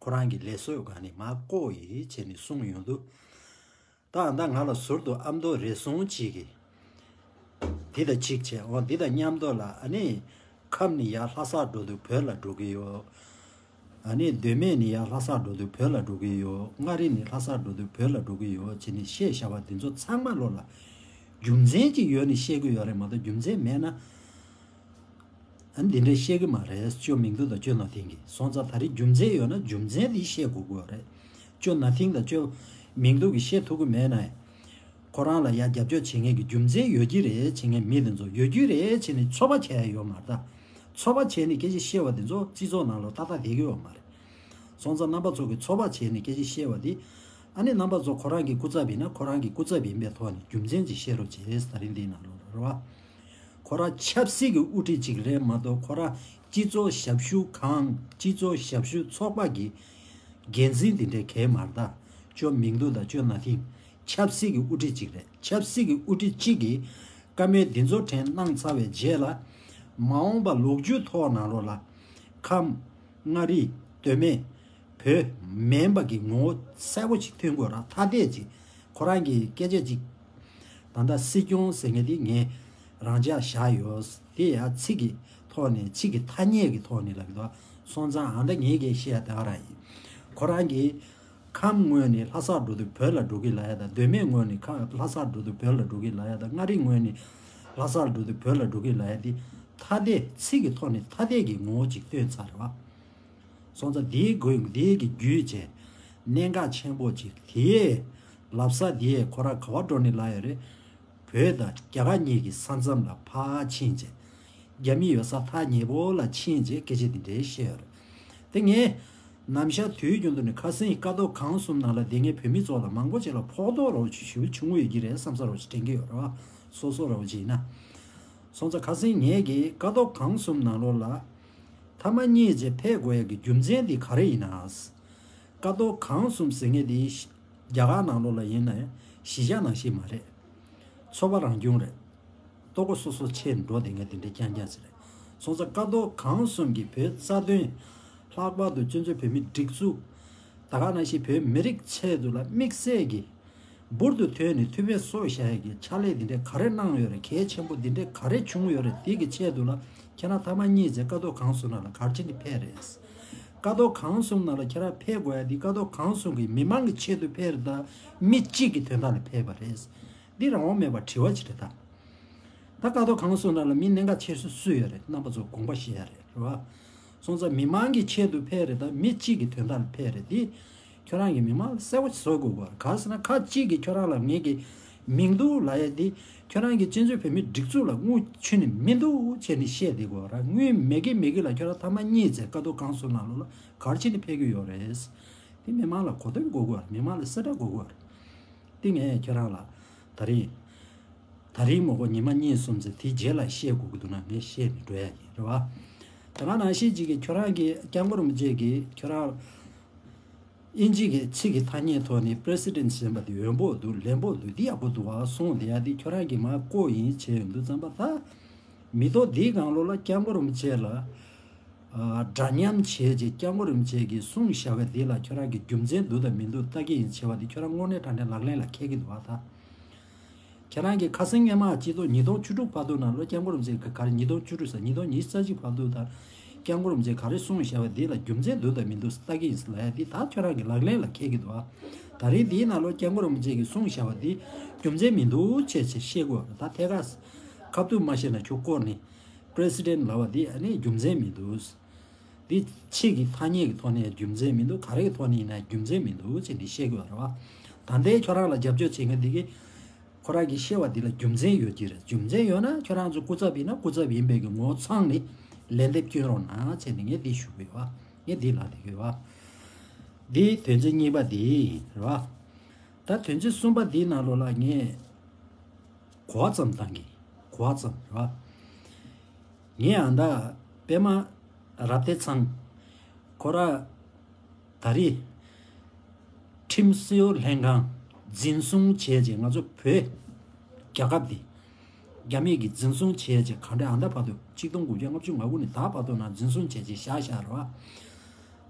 ཁོ་རང་གི་ལས་བཟོ་སྒང་ནས་མར་བཀོག་ཡིན་བྱས་ནས་གསུངས་ཡོང་དུས། ད་ཨ་ད་ང་ལ་ཟུར་དུ་ཨ་མདོ་རེ་ཟུང་གཅིག་གིས་འདི་དང་གཅིག་བྱས་འོ་འདི་དང་མཉམ་དུ་ལ་ཨ་ནི་ཁམས་ནས་ཡར་ལྷ་སར་འགྲོ་དུས་བོད་ལ་འགྲོ་གི་ཡོད། ཨ་ནི་མདོ་སྨད་ནས་ཡར་ལྷ་སར་འགྲོ་དུས་བོད་ལ་འགྲོ་གི་ཡོད། མངའ་རིས་ནས་ལྷ་སར་འགྲོ་དུས་བོད་ལ་འགྲོ་གི་ཡོད་ཅེས་ནས་བཤད་བཞག་པ་འདི་ཚོ་ཚང་མ་ལོ་ལ་རྒྱུ་མཚན་ཅིག་ཡོད་ནས་བཤད་གི་ཡོད་རེད་མ་གཏོགས་རྒྱུ་མཚན་མེད་ན་ཨ་ནི་འདི་འདྲ་བཤད་གི་མ་རེད། ཅོ་མིང་འདུག་དང་ཅོ་ན་ཐིང་གི་སོང་ཙང་ད་རེས་རྒྱུ་མཚན་ཡོད་ན་རྒྱུ་མཚན་འདི་བཤད་དགོས་གི་ཡོད་རེད། ཅོ་ན་ཐིང་དང་ཅོ་མིང་འདུག་གི་བཤད་ཐུབ་གི་མེད་ན། ཁོ་རང་ལ་ཡ་རྒྱབ་སྐྱོར་བྱེད་མཁན་གྱི་རྒྱུ་མཚན་ཡོད་ཀྱི་རེད་བྱེད་མཁན་མི་དེ་ཚོ་ཡོད་ཀྱི་རེད་བྱས་ནས་ཚོད་དཔག་བྱས་ཡ་ཡོད་མ་རེད་ད། ཚོད་དཔག་བྱས་ནས་སྐད་ཆ་བཤད་པ་དེ་ཚོ་སྤྱི་ཚོགས་ནང་ལ་ཏག་ཏག་བསྡད་ཀྱི་ཡོད་མ་རེད། སོང་ཙང་རྣམ་པ་ཚོ་གིས་ཚོད་དཔག་བྱས་ནས་སྐད་ཆ་བཤད་པ་དེ་ཨ་ནི་རྣམ་པ་ཚོ་ཁོ་རང་གི་སྐུ་ཚབ་ཡིན་ན་ཁོ་རང་གི་སྐུ་ཚབ་ཡིན་པའི་ཐོག་ནས་རྒྱུ་མཚན་ཅིག་བཤད་རོགས་བྱས་ད་རིང་འདིའི་ནང་ལོགས་ལ་རེད་བ། ཁོ་རང་ཆབ་སྲིད་ཀྱི་དབུ་ཁྲིད་ཅིག་རེད་མ་གཏོགས་ཁོ་རང་སྤྱི་ཚོགས་ཞབས་ཞུ་ཁང་སྤྱི་ཚོགས་ཞབས་ཞུ་ཚོགས་པ་གི་འགན་འཛིན་དེ་འདྲའི་གལ་མ་རེད་ད། ཅོ་མིང་འདུག་དང་ཅོ་ན་ཐིང་ཆབ་སྲིད་ཀྱི་དབུ་ཁྲིད་ཅིག་རེད། ཆབ་སྲིད་ཀྱི་དབུ་ཁྲིད་གཅིག་གིས་བཀའ་མོལ་འདི་ཚོ་དྲན་གནང་ཚར་བའི་རྗེས་ལ་མ་འོངས་པ་ལོ་རྒྱུས་ཐོག་ནང་ལོགས་ལ་ཁམས་མངའ་རིས་མདོ་སྨད་བོད་མིན་པ་གི་ངོ་བོ་གསལ་པོ་ཞིག་ཐོན་དགོས་ར་ཐ་དད་ཅིག་ཁོ་རང་གི་སྐད་ཆ་ཅིག་ད་ལྟ་སྲིད་སྐྱོང་ཟེར་མཁན་དེ་ངས་རང་འཇགས་བཞག་ཡོད་དེ་ཡང་ཚིག་གི་ཐོག་ནས་ཚིག་གི་ཐ་སྙད་ཀྱི་ཐོག་ནས་ལབ་ཀྱི་འདུག་སོང་ཙང་ཨ་ད་ངེད་ཀྱིས་བཤད་ཡ་དེ་ག་རང་ཡིན། ཁོ་རང་གིས་ཁམས་ངོས་ནས་ལྷ་སར་འགྲོ་དུས་བོད་ལ་འགྲོ་གི་ལབ་ཡ་དང་། མདོ་སྨད་ངོས་ནས་ཁ་ལྷ་སར་འགྲོ་དུས་བོད་ལ་འགྲོ་གི་ལབ་ཡ་དང་། མངའ་རིས་ངོས་ནས་ལྷ་སར་འགྲོ་དུས་བོད་ལ་འགྲོ་གི་ལབ་ཡ་དེ་ཐ་དད་ཚིག་གི་ཐོག་ནས་ཐ་དད་ཀྱི་ངོ་བོ་ཅིག་སྟོན་ཚར་རེད་བ། སོང་ཙང་དེའི་དགོས་དེའི་གི་བརྒྱུད་བྱས་གནད་འགག་ཆེན་པོ་ཅིག་དེའི་ལབ་ས་དེའི་ཁོ་རང་ག་བ་འགྲོ་ནས་ལབ་ཡོད་རེད། བོད་དང་རྒྱ་གར་གཉིས་ཀྱི་ས་མཚམས་ལ་ཕར་ཕྱིན་བྱས། རྒྱ་མི་ཡོད་ས་ཐག་ཉེ་པོ་ལ་ཕྱིན་བྱས་སྐད་ཆ་འདི་འདྲའི་བཤད་ཡོད་རེད། དེ་ངས་ནམ་ཞག་དུས་རྒྱུན་དུ་ནས་ཁ་སང་ཀ་རྡོར་གངས་གསུམ་ནང་ལ་བསྡད་མཁན་བོད་མི་ཚོ་ལ་མང་པོ་ཅིག་ལ་ཕོག་ཐུག་རོགས་ཅིག་ཞུ་བྱུང་ཡོད་ཀྱི་རེད་བསམ་ས་རོགས་ཅིག་དྲན་གྱི་ཡོད་རེད་བ། སོ་སོ་རོགས་ཅིག་ཡིན་ན། སོང་ཙང་ཁ་སང་ངས་ཀྱིས་ཀ་རྡོར་གངས་གསུམ་ནང་ལོགས་ལ་ཐ་མ་གཉིས་བྱས་ཕེབས་དགོས་ཡ་གི་རྒྱུ་མཚན་འདི་ག་རེ་ཡིན་ན། ཀ་རྡོར་གངས་གསུམ་ཟེར་མཁན་འདི་རྒྱ་གར་ནང་ལོགས་ལ་ཡིན་ན་ཡང་གཞིས་ཆགས་ནང་བཞིན་མ་རེད། ཚོ་པ་རང་སྐྱོང་རེད། ལྟོ་གོས་སོ་སོ་ཆས་འགྲོ་བསྡད་མཁན་དེ་འདྲའི་རྐྱང་རྐྱང་ཞིག་རེད། སོང་ཙང་ཀ་རྡོར་གངས་གསུམ་གྱིས་བོད་རྩ་དོན། ལྷག་པར་དུ་སྤྱི་ཚོགས་བོད་མིའི་སྒྲིག་འཛུགས། ད་ག་ནང་བཞིན་བོད་མི་རིགས་ཆེད་དུ་ལ་དམིགས་བསལ་གྱི་འབུར་དུ་ཐོན་ནས་མཐུ་དཔེ་གསོ་བཞག་ཡས་ཀྱི་ཕྱག་ལས་འདི་འདྲའི་ག་རེ་གནང་ཡོད་རེད། གལ་ཆེན་པོ་འདི་འདྲའི་ག་རེ་བྱུང་ཡོད་རེད། དེ་གི་ཆེད་དུ་ལ་ཁྱེད་རང་ཐ་མ་གཉིས་ཚེ་ཀ་རྡོར་གངས་གསུམ་ནང་ལ་ག་རེ་བྱས་ནས་ཕེབས་རེད། ཀ་རྡོར་གངས་གསུམ་ནང་ལ་ཁྱེད་རང་ཕེབས་དགོས་ཡ་འདི་ཀ་རྡོར་གངས་གསུམ་གྱི་མི་མང་གི་ཆེད་དུ་ཕེབས་རེད་ད། མི་གཅིག་གི་དོན་དག་ལ་ཕེབས་པ་རེད། འདི་རང་དབང་མེད་པར་དྲི་བ་ཅིག་རེད་ད། ད་ཀ་རྡོར་གངས་གསུམ་ནང་ལ་མི་གནད་འགག་ཆེ་ཤོས་སུ་ཡོད་རེད། རྣམ་པ་ཚོ་དགོངས་པ་བཞེས་ཡ་རེད། རེད་བ། སོང་ཙང་མི་མང་གི་ཆེད་དུ་ཕེབས་རེད་ད། མི་གཅིག་གི་དོན་དག་ལ་ཕེབས་རེད་དེ། ཁྱོད་རང་གིས་མི་མང་ལ་གསལ་པོ་བཟོ་དགོས་པ་རེད། ག་ཟེར་ན་ཁ་གཅིག་གིས་ཁྱོད་རང་ལ་ངེད་ཀྱི་མིང་འདུག་ལབ་ཡ་དེ། ཁྱོད་རང་གི་སྤྱི་ཚོགས་བོད་མིའི་སྒྲིག་འཛུགས་ལ་དངུལ་ཁྱོན་ནས་མི་འདུག་བྱས་ནས་བཤད་བསྡད་དགོས་ར། དངུལ་མེད་གི་མེད་གི་ལ་ཁྱོད་རང་ཐ་མ་གཉིས་ཚེ་ཀ་རྡོར་གངས་གསུམ་ནང་ལོགས་ལ་ག་རེ་བྱས་ནས་ཕེབས་ཀྱི་ཡོད་རེད། དེ་མི་མང་ལ་གོ་དོན་དགོས་དགོས་ར། མི་མང་ལ་གསལ་བསྒྲགས་དགོས་དགོས་ར། དེ་ངས་ཁྱོད་རང་ལ་ད་རིང་། ད་རིང་མ་གོ་ཉི་མ་གཉིས་གསུམ་ཚེ་དེའི་རྗེས་ལ་བཤད་དགོས་ཀྱི་འདུག་ན་ངས་བཤད་ནས་འགྲོ་ཡ་ཡིན་རེད་བ། ད་ག་ནང་བཞིན་ཅིག་གིས་ཁྱོད་རང་གི་སྐྱབས་མགོན་རིན་པོ་ཆེ་གིས་ཁྱོད་རང་། དབྱིན་ཇི་གི་ཚིག་གི་ཐ་སྙད་ཐོག་ནས་པི་རེ་སི་ཌེན་ཊི་ཟེར་བ་དེ་འོས་འབོག་འདུག་ལན་འབོག་འདུག་འདི་ཡག་པོ་འདུག་ཨ། གསུངས་བསྡད་ཡ་འདི་ཁྱོད་རང་གིས་མར་བཀོད་ཡིན་བྱས་ཡོང་དུས་ཙམ་པ་ད། མི་ཐོག་འདིའི་སྒང་ལོགས་ལ་སྐྱབས་མགོན་རིན་པོ་ཆེ་ལ། ཨ། འདྲ་མཉམ་བྱས་རྗེས་སྐྱབས་མགོན་རིན་པོ་ཆེ་གིས་གསུངས་བཞག་པ་འདི་ལ་ཁྱོད་རང་གིས་རྒྱུ་མཚན་འདུག་དང་མི་འདུག་ལྟ་གི་ཡིན་བྱས་པ་འདི་ཁྱོད་རང་དངོས་གནས་དྲང་གནས་ལག་ལེན་ལ་འཁེལ་གི་འདུག་ཨ་ད། ཁྱེད་རང་གིས་ཁ་སང་སྔོན་མ་སྤྱི་ལོ་ཉིས་སྟོང་བཅུ་དྲུག་བར་དུ་ནང་ལོ་སྐྱབས་མགོན་རིན་པོ་ཆེ་ག་རེ། ཉིས་སྟོང་བཅུ་དྲུག་ཟེར། ཉིས་སྟོང་ཉི་ཤུ་རྩ་གཅིག་བར་དུ་དང་སྐྱབས་མགོན་རིན་པོ་ཆེ་ག་རེ་གསུངས་བཞག་པ་འདི་ལ་རྒྱུ་མཚན་འདུག་དང་མི་འདུག་ལྟ་གི་ཡིན་ཟེར་ལབ་ཡ་འདི་ད་ཁྱོད་རང་གི་ལག་ལེན་ལ་འཁེལ་གི་འདུག་ཨ། ད་རེས་འདིའི་ནང་ལོ་སྐྱབས་མགོན་རིན་པོ་ཆེ་གིས་གསུངས་བཞག་པ་འདི་རྒྱུ་མཚན་མི་འདུག་ཅེས་ཅེས་བཤད་དགོས་ད་ཐད་ཀར་ཁ་ཐུག་མ་བཤད་ན་ཁྱོད་བསྐོར་ནས་པི་རེ་སི་ཌེན་ཊི་ལབ་པ་འདི་ཨ་ནི་རྒྱུ་མཚན་མི་འདུག་འདི་ཕྱི་གི་ཐ་སྙད་ཀྱི་ཐོག་ནས་རྒྱུ་མཚན་མི་འདུག་ག་རེ་གི་ཐོག་ནས་ཡིན་ན་རྒྱུ་མཚན་མི་འདུག་ཅེས་འདི་བཤད་དགོས་རེད་བ། ད་ལྟའི་ཁྱོད་རང་ལ་རྒྱབ་སྐྱོར་བྱེད་མཁན་འདི་གིས། ཁོ་རང་གིས་བཤད་པ་འདི་ལ་རྒྱུ་མཚན་ཡོད་ཀྱི་རེད། རྒྱུ་མཚན་ཡོད་ན་ཁྱོད་རང་ཚོ་སྐུ་ཚབ་ཡིན་ན་སྐུ་ཚབ་ཡིན་པའི་གི་ངོ་བོ་ཚང་ནས་ལན་འདེབས་སྐྱོན་རོགས་གནང་བྱས་ནས་ངས་འདི་ཞུ་གི་ཡོད་བ། ངས་འདི་ལབ་བསྡད་ཀྱི་ཡོད་བ། འདི་དོན་ཚན་གཉིས་པ་འདི་རེད་བ། ད་དོན་ཚན་གསུམ་པ་འདིའི་ནང་ལོགས་ལ་ངས་གོ་བ་ཙམ་བཏང་གི། གོ་བ་ཙམ་རེད་བ། ངས་ཨ་མདའ་པད་མ་རབ་བརྟན་ཚང་། ཁོ་ར་ད་རེས་ཁྲིམས་བཟོ་ལྷན་ཁང་འཛིན་བཟུང་བྱས་རྗེས་ང་ཚོ་བོད་རྒྱལ་ཁབ་འདི་རྒྱ་མི་གིས་འཛིན་བཟུང་བྱས་རྗེས་ག་འདྲ་ཨ་མདའ་བར་དུ་ཆིག་སྟོང་དགུ་བརྒྱ་ལྔ་བཅུ་ང་དགུ་ནས་ད་བར་དུ་ན་འཛིན་བཟུང་བྱས་རྗེས་བཞག་བཞག་རེད་བ།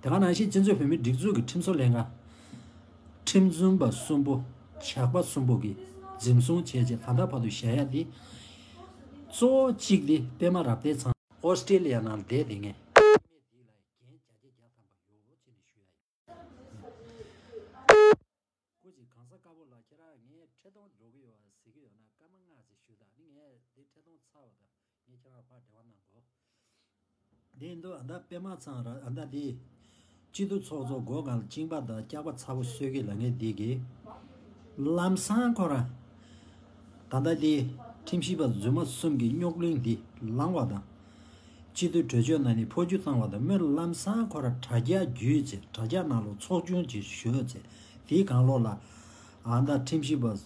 དེ་ག་ནང་བཞིན་སྤྱི་ཚོགས་བོད་མིའི་སྒྲིག་འཛུགས་ཀྱི་ཁྲིམས་བཟོ་ལྷན་ཁང་། ཁྲིམས་རྩོམ་པ་གསུམ་པོ། ཇག་པ་གསུམ་པོ་གིས་འཛིན་བཟུང་བྱས་རྗེས་ད་ལྟ་བར་དུ་བཞག་ཡ་འདི། གཙོ་བོ་གཅིག་འདི་པད་མ་རབ་བརྟན་ཚང་ཨོ་སི་ཀྲི་ལི་ཡ་ནང་བསྡད་དེ་ངས་འདི་ལ་འགན་བརྒྱ་ཆ་བརྒྱ་ཐམ་པ་ཡོད་ཅེས་ནས་ཞུ་ཡ་ཡིན། སྐུ་མཁྱེན་གང་ཟག་དཀར་པོ་ལགས། ཁྱེད་རང་ངས་ཁྲི་སྟོང་འགྲོ་གི་ཡོད་ཟེར་གི་ཡོད་ན་སྐར་མ་ལྔ་ཙམ་ཞུ་དང་། ནི་ངས་འདི་ཁྲི་སྟོང་ཚར་བ་དང་། ངས་ཁྱེད་རང་ཕར་འབྲེལ་བ་གནང་དགོས། འདི་འདུག་ཨ་མདའ་པད་མ་ཚང་ར་ཨ་མདའ་འདི། སྤྱི་འཐུས་ཚོགས་གཙོ་སྒོ་སྒང་ལ་གཅིན་པ་དང་སྐྱག་པ་ཚ་པོ་གསོད་ཀྱི་ལ་ངས་འདི་གི། ལམ་སང་ཁོ་ར། ད་ལྟ་འདི། ཁྲིམས་ཞིབ་པ་རྫུན་མ་གསུམ་གྱི་རྙོག་གླེང་འདི་ལངས་པ་དང་། སྤྱི་འཐུས་གྲོས་ཆོད་ནང་ནས་འཕོ་འགྱུར་བཏང་བ་དང་སྨོན་ལམ་སང་ཁོ་ར་དྲ་རྒྱ་བརྒྱུད་ཅེས་དྲ་རྒྱ་ནང་ལོགས་ཚོགས་ཆུང་ཅིག་ཞུས་ཚེ་དེའི་སྒང་ལོགས་ལ། ཨ་མདའ་ཁྲིམས་ཞིབ་པ།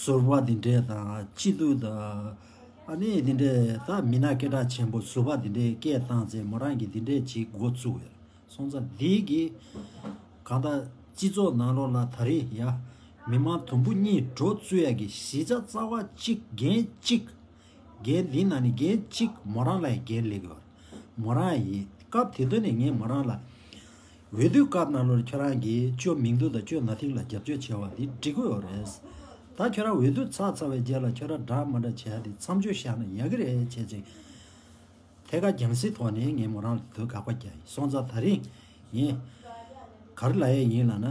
ཟུར་པ་འདི་འདྲས་དང་སྤྱི་འཐུས་དང་། ཨ་ནི་འདི་འདྲས་ད་མི་སྣ་སྐད་གྲགས་ཆེན་པོ་ཟུར་པ་འདི་འདྲས་སྐད་བཏང་ཚེ་མོ་རང་གིས་འདི་འདྲས་ཅིག་འགོ་བཙུགས་ཡོད། སོང་ཙང་འདི་གི་གང་ལྟར་སྤྱི་ཚོགས་ནང་ལོགས་ལ་ད་རེས་ཡ་མི་མང་དུམ་བུ་གཉིས་འགྲོ་བཙུགས་ཡ་གི་གཞི་ཆ་རྩ་བ་གཅིག་འགན་གཅིག་འགན་འདི་ནང་ནས་འགན་གཅིག་མོ་རང་ལ་ཡ་འགན་ལེགས་ཡོད། མོ་རང་ཡིས་སྐབས་དེ་དུས་ནས་ངས་མོ་རང་ལ། འོས་བསྡུ་སྐབས་ནང་ལོར་ཁྱོད་རང་གིས་ཅོ་མིང་རྡུང་དང་ཅོ་ན་ཐིང་ལ་རྒྱབ་སྐྱོར་བྱས་པ་འདི་འགྲིག་གི་ཡོད་རེད། ད་ཁྱོད་རང་འོས་བསྡུ་ཚར་ཚར་བའི་རྗེས་ལ་ཁྱོད་རང་འདྲ་མ་འདྲ་བྱས་ཏེ་མཚམས་འཇོག་བཞག་ན་ཡག་གི་རེད་བྱས་ཙང་། ཐད་ཀར་རྒྱང་སྲིང་ཐོག་ནས་ངས་མོ་རང་ལ་དོ་དགག་པ་རྒྱག་ཡིན། སོང་ཙང་ད་རིང་ངས་ག་རེ་ལབ་ཡས་ཡིན་ལབ་ན།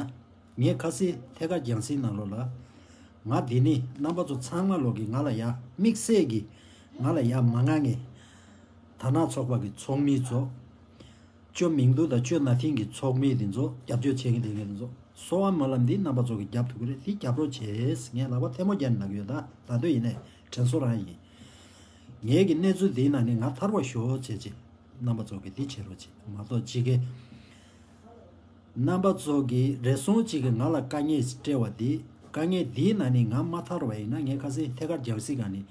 ངས་ཁ་སང་ཐད་ཀར་རྒྱང་སྲིང་ནང་ལོགས་ལ། ང་འདི་ནི་རྣམ་པ་ཚོ་ཚང་མ་ལོག་གི་ང་ལ་ཡ་དམིགས་བསལ་གྱི་ང་ལ་ཡ་མ་ང་ངས་དར་ནག་ཚོགས་པ་གི་ཚོགས་མི་ཚོ། ཅོ་མིང་ཏུ་དང་ཅོ་ན་ཐིང་གི་ཚོགས་མི་དེ་ཚོ་རྒྱབ་སྐྱོར་བྱེད་མཁན་དེ་ངས་དེ་ཚོ་སོ་བ་མ་ལམ་འདི་རྣམ་པ་ཚོ་གི་རྒྱབ་ཐུབ་ཀྱི་རེད། དེ་རྒྱབ་རོགས་བྱེད། ངས་ལག་པ་ཐལ་མོ་སྦྱར་ནས་ལབ་ཀྱི་ཡོད། ད་ད་དུང་ཡིན་ནའི་དྲན་གསོ་རང་ཡིན། ངས་ཀྱི་གནས་ཚུལ་འདིའི་ནང་ནས་ང་ཐར་བ་ཤོག་བྱས་ཅིག་རྣམ་པ་ཚོ་གི་འདི་བྱེད་རོགས་བྱེད་མ་གཏོགས་ཅིག་གི་རྣམ་པ་ཚོ་གི་རེ་ཟུང་ཅིག་གི་ང་ལ་དཀའ་ངལ་སྤྲད་པ་འདི། དཀའ་ངལ་འདིའི་ནང་ནས་ང་མ་ཐར་བ་ཡིན་ན། ངས་ཁ་སང་ཐད་ཀར་རྒྱང་སྲིང་སྒང་ནས་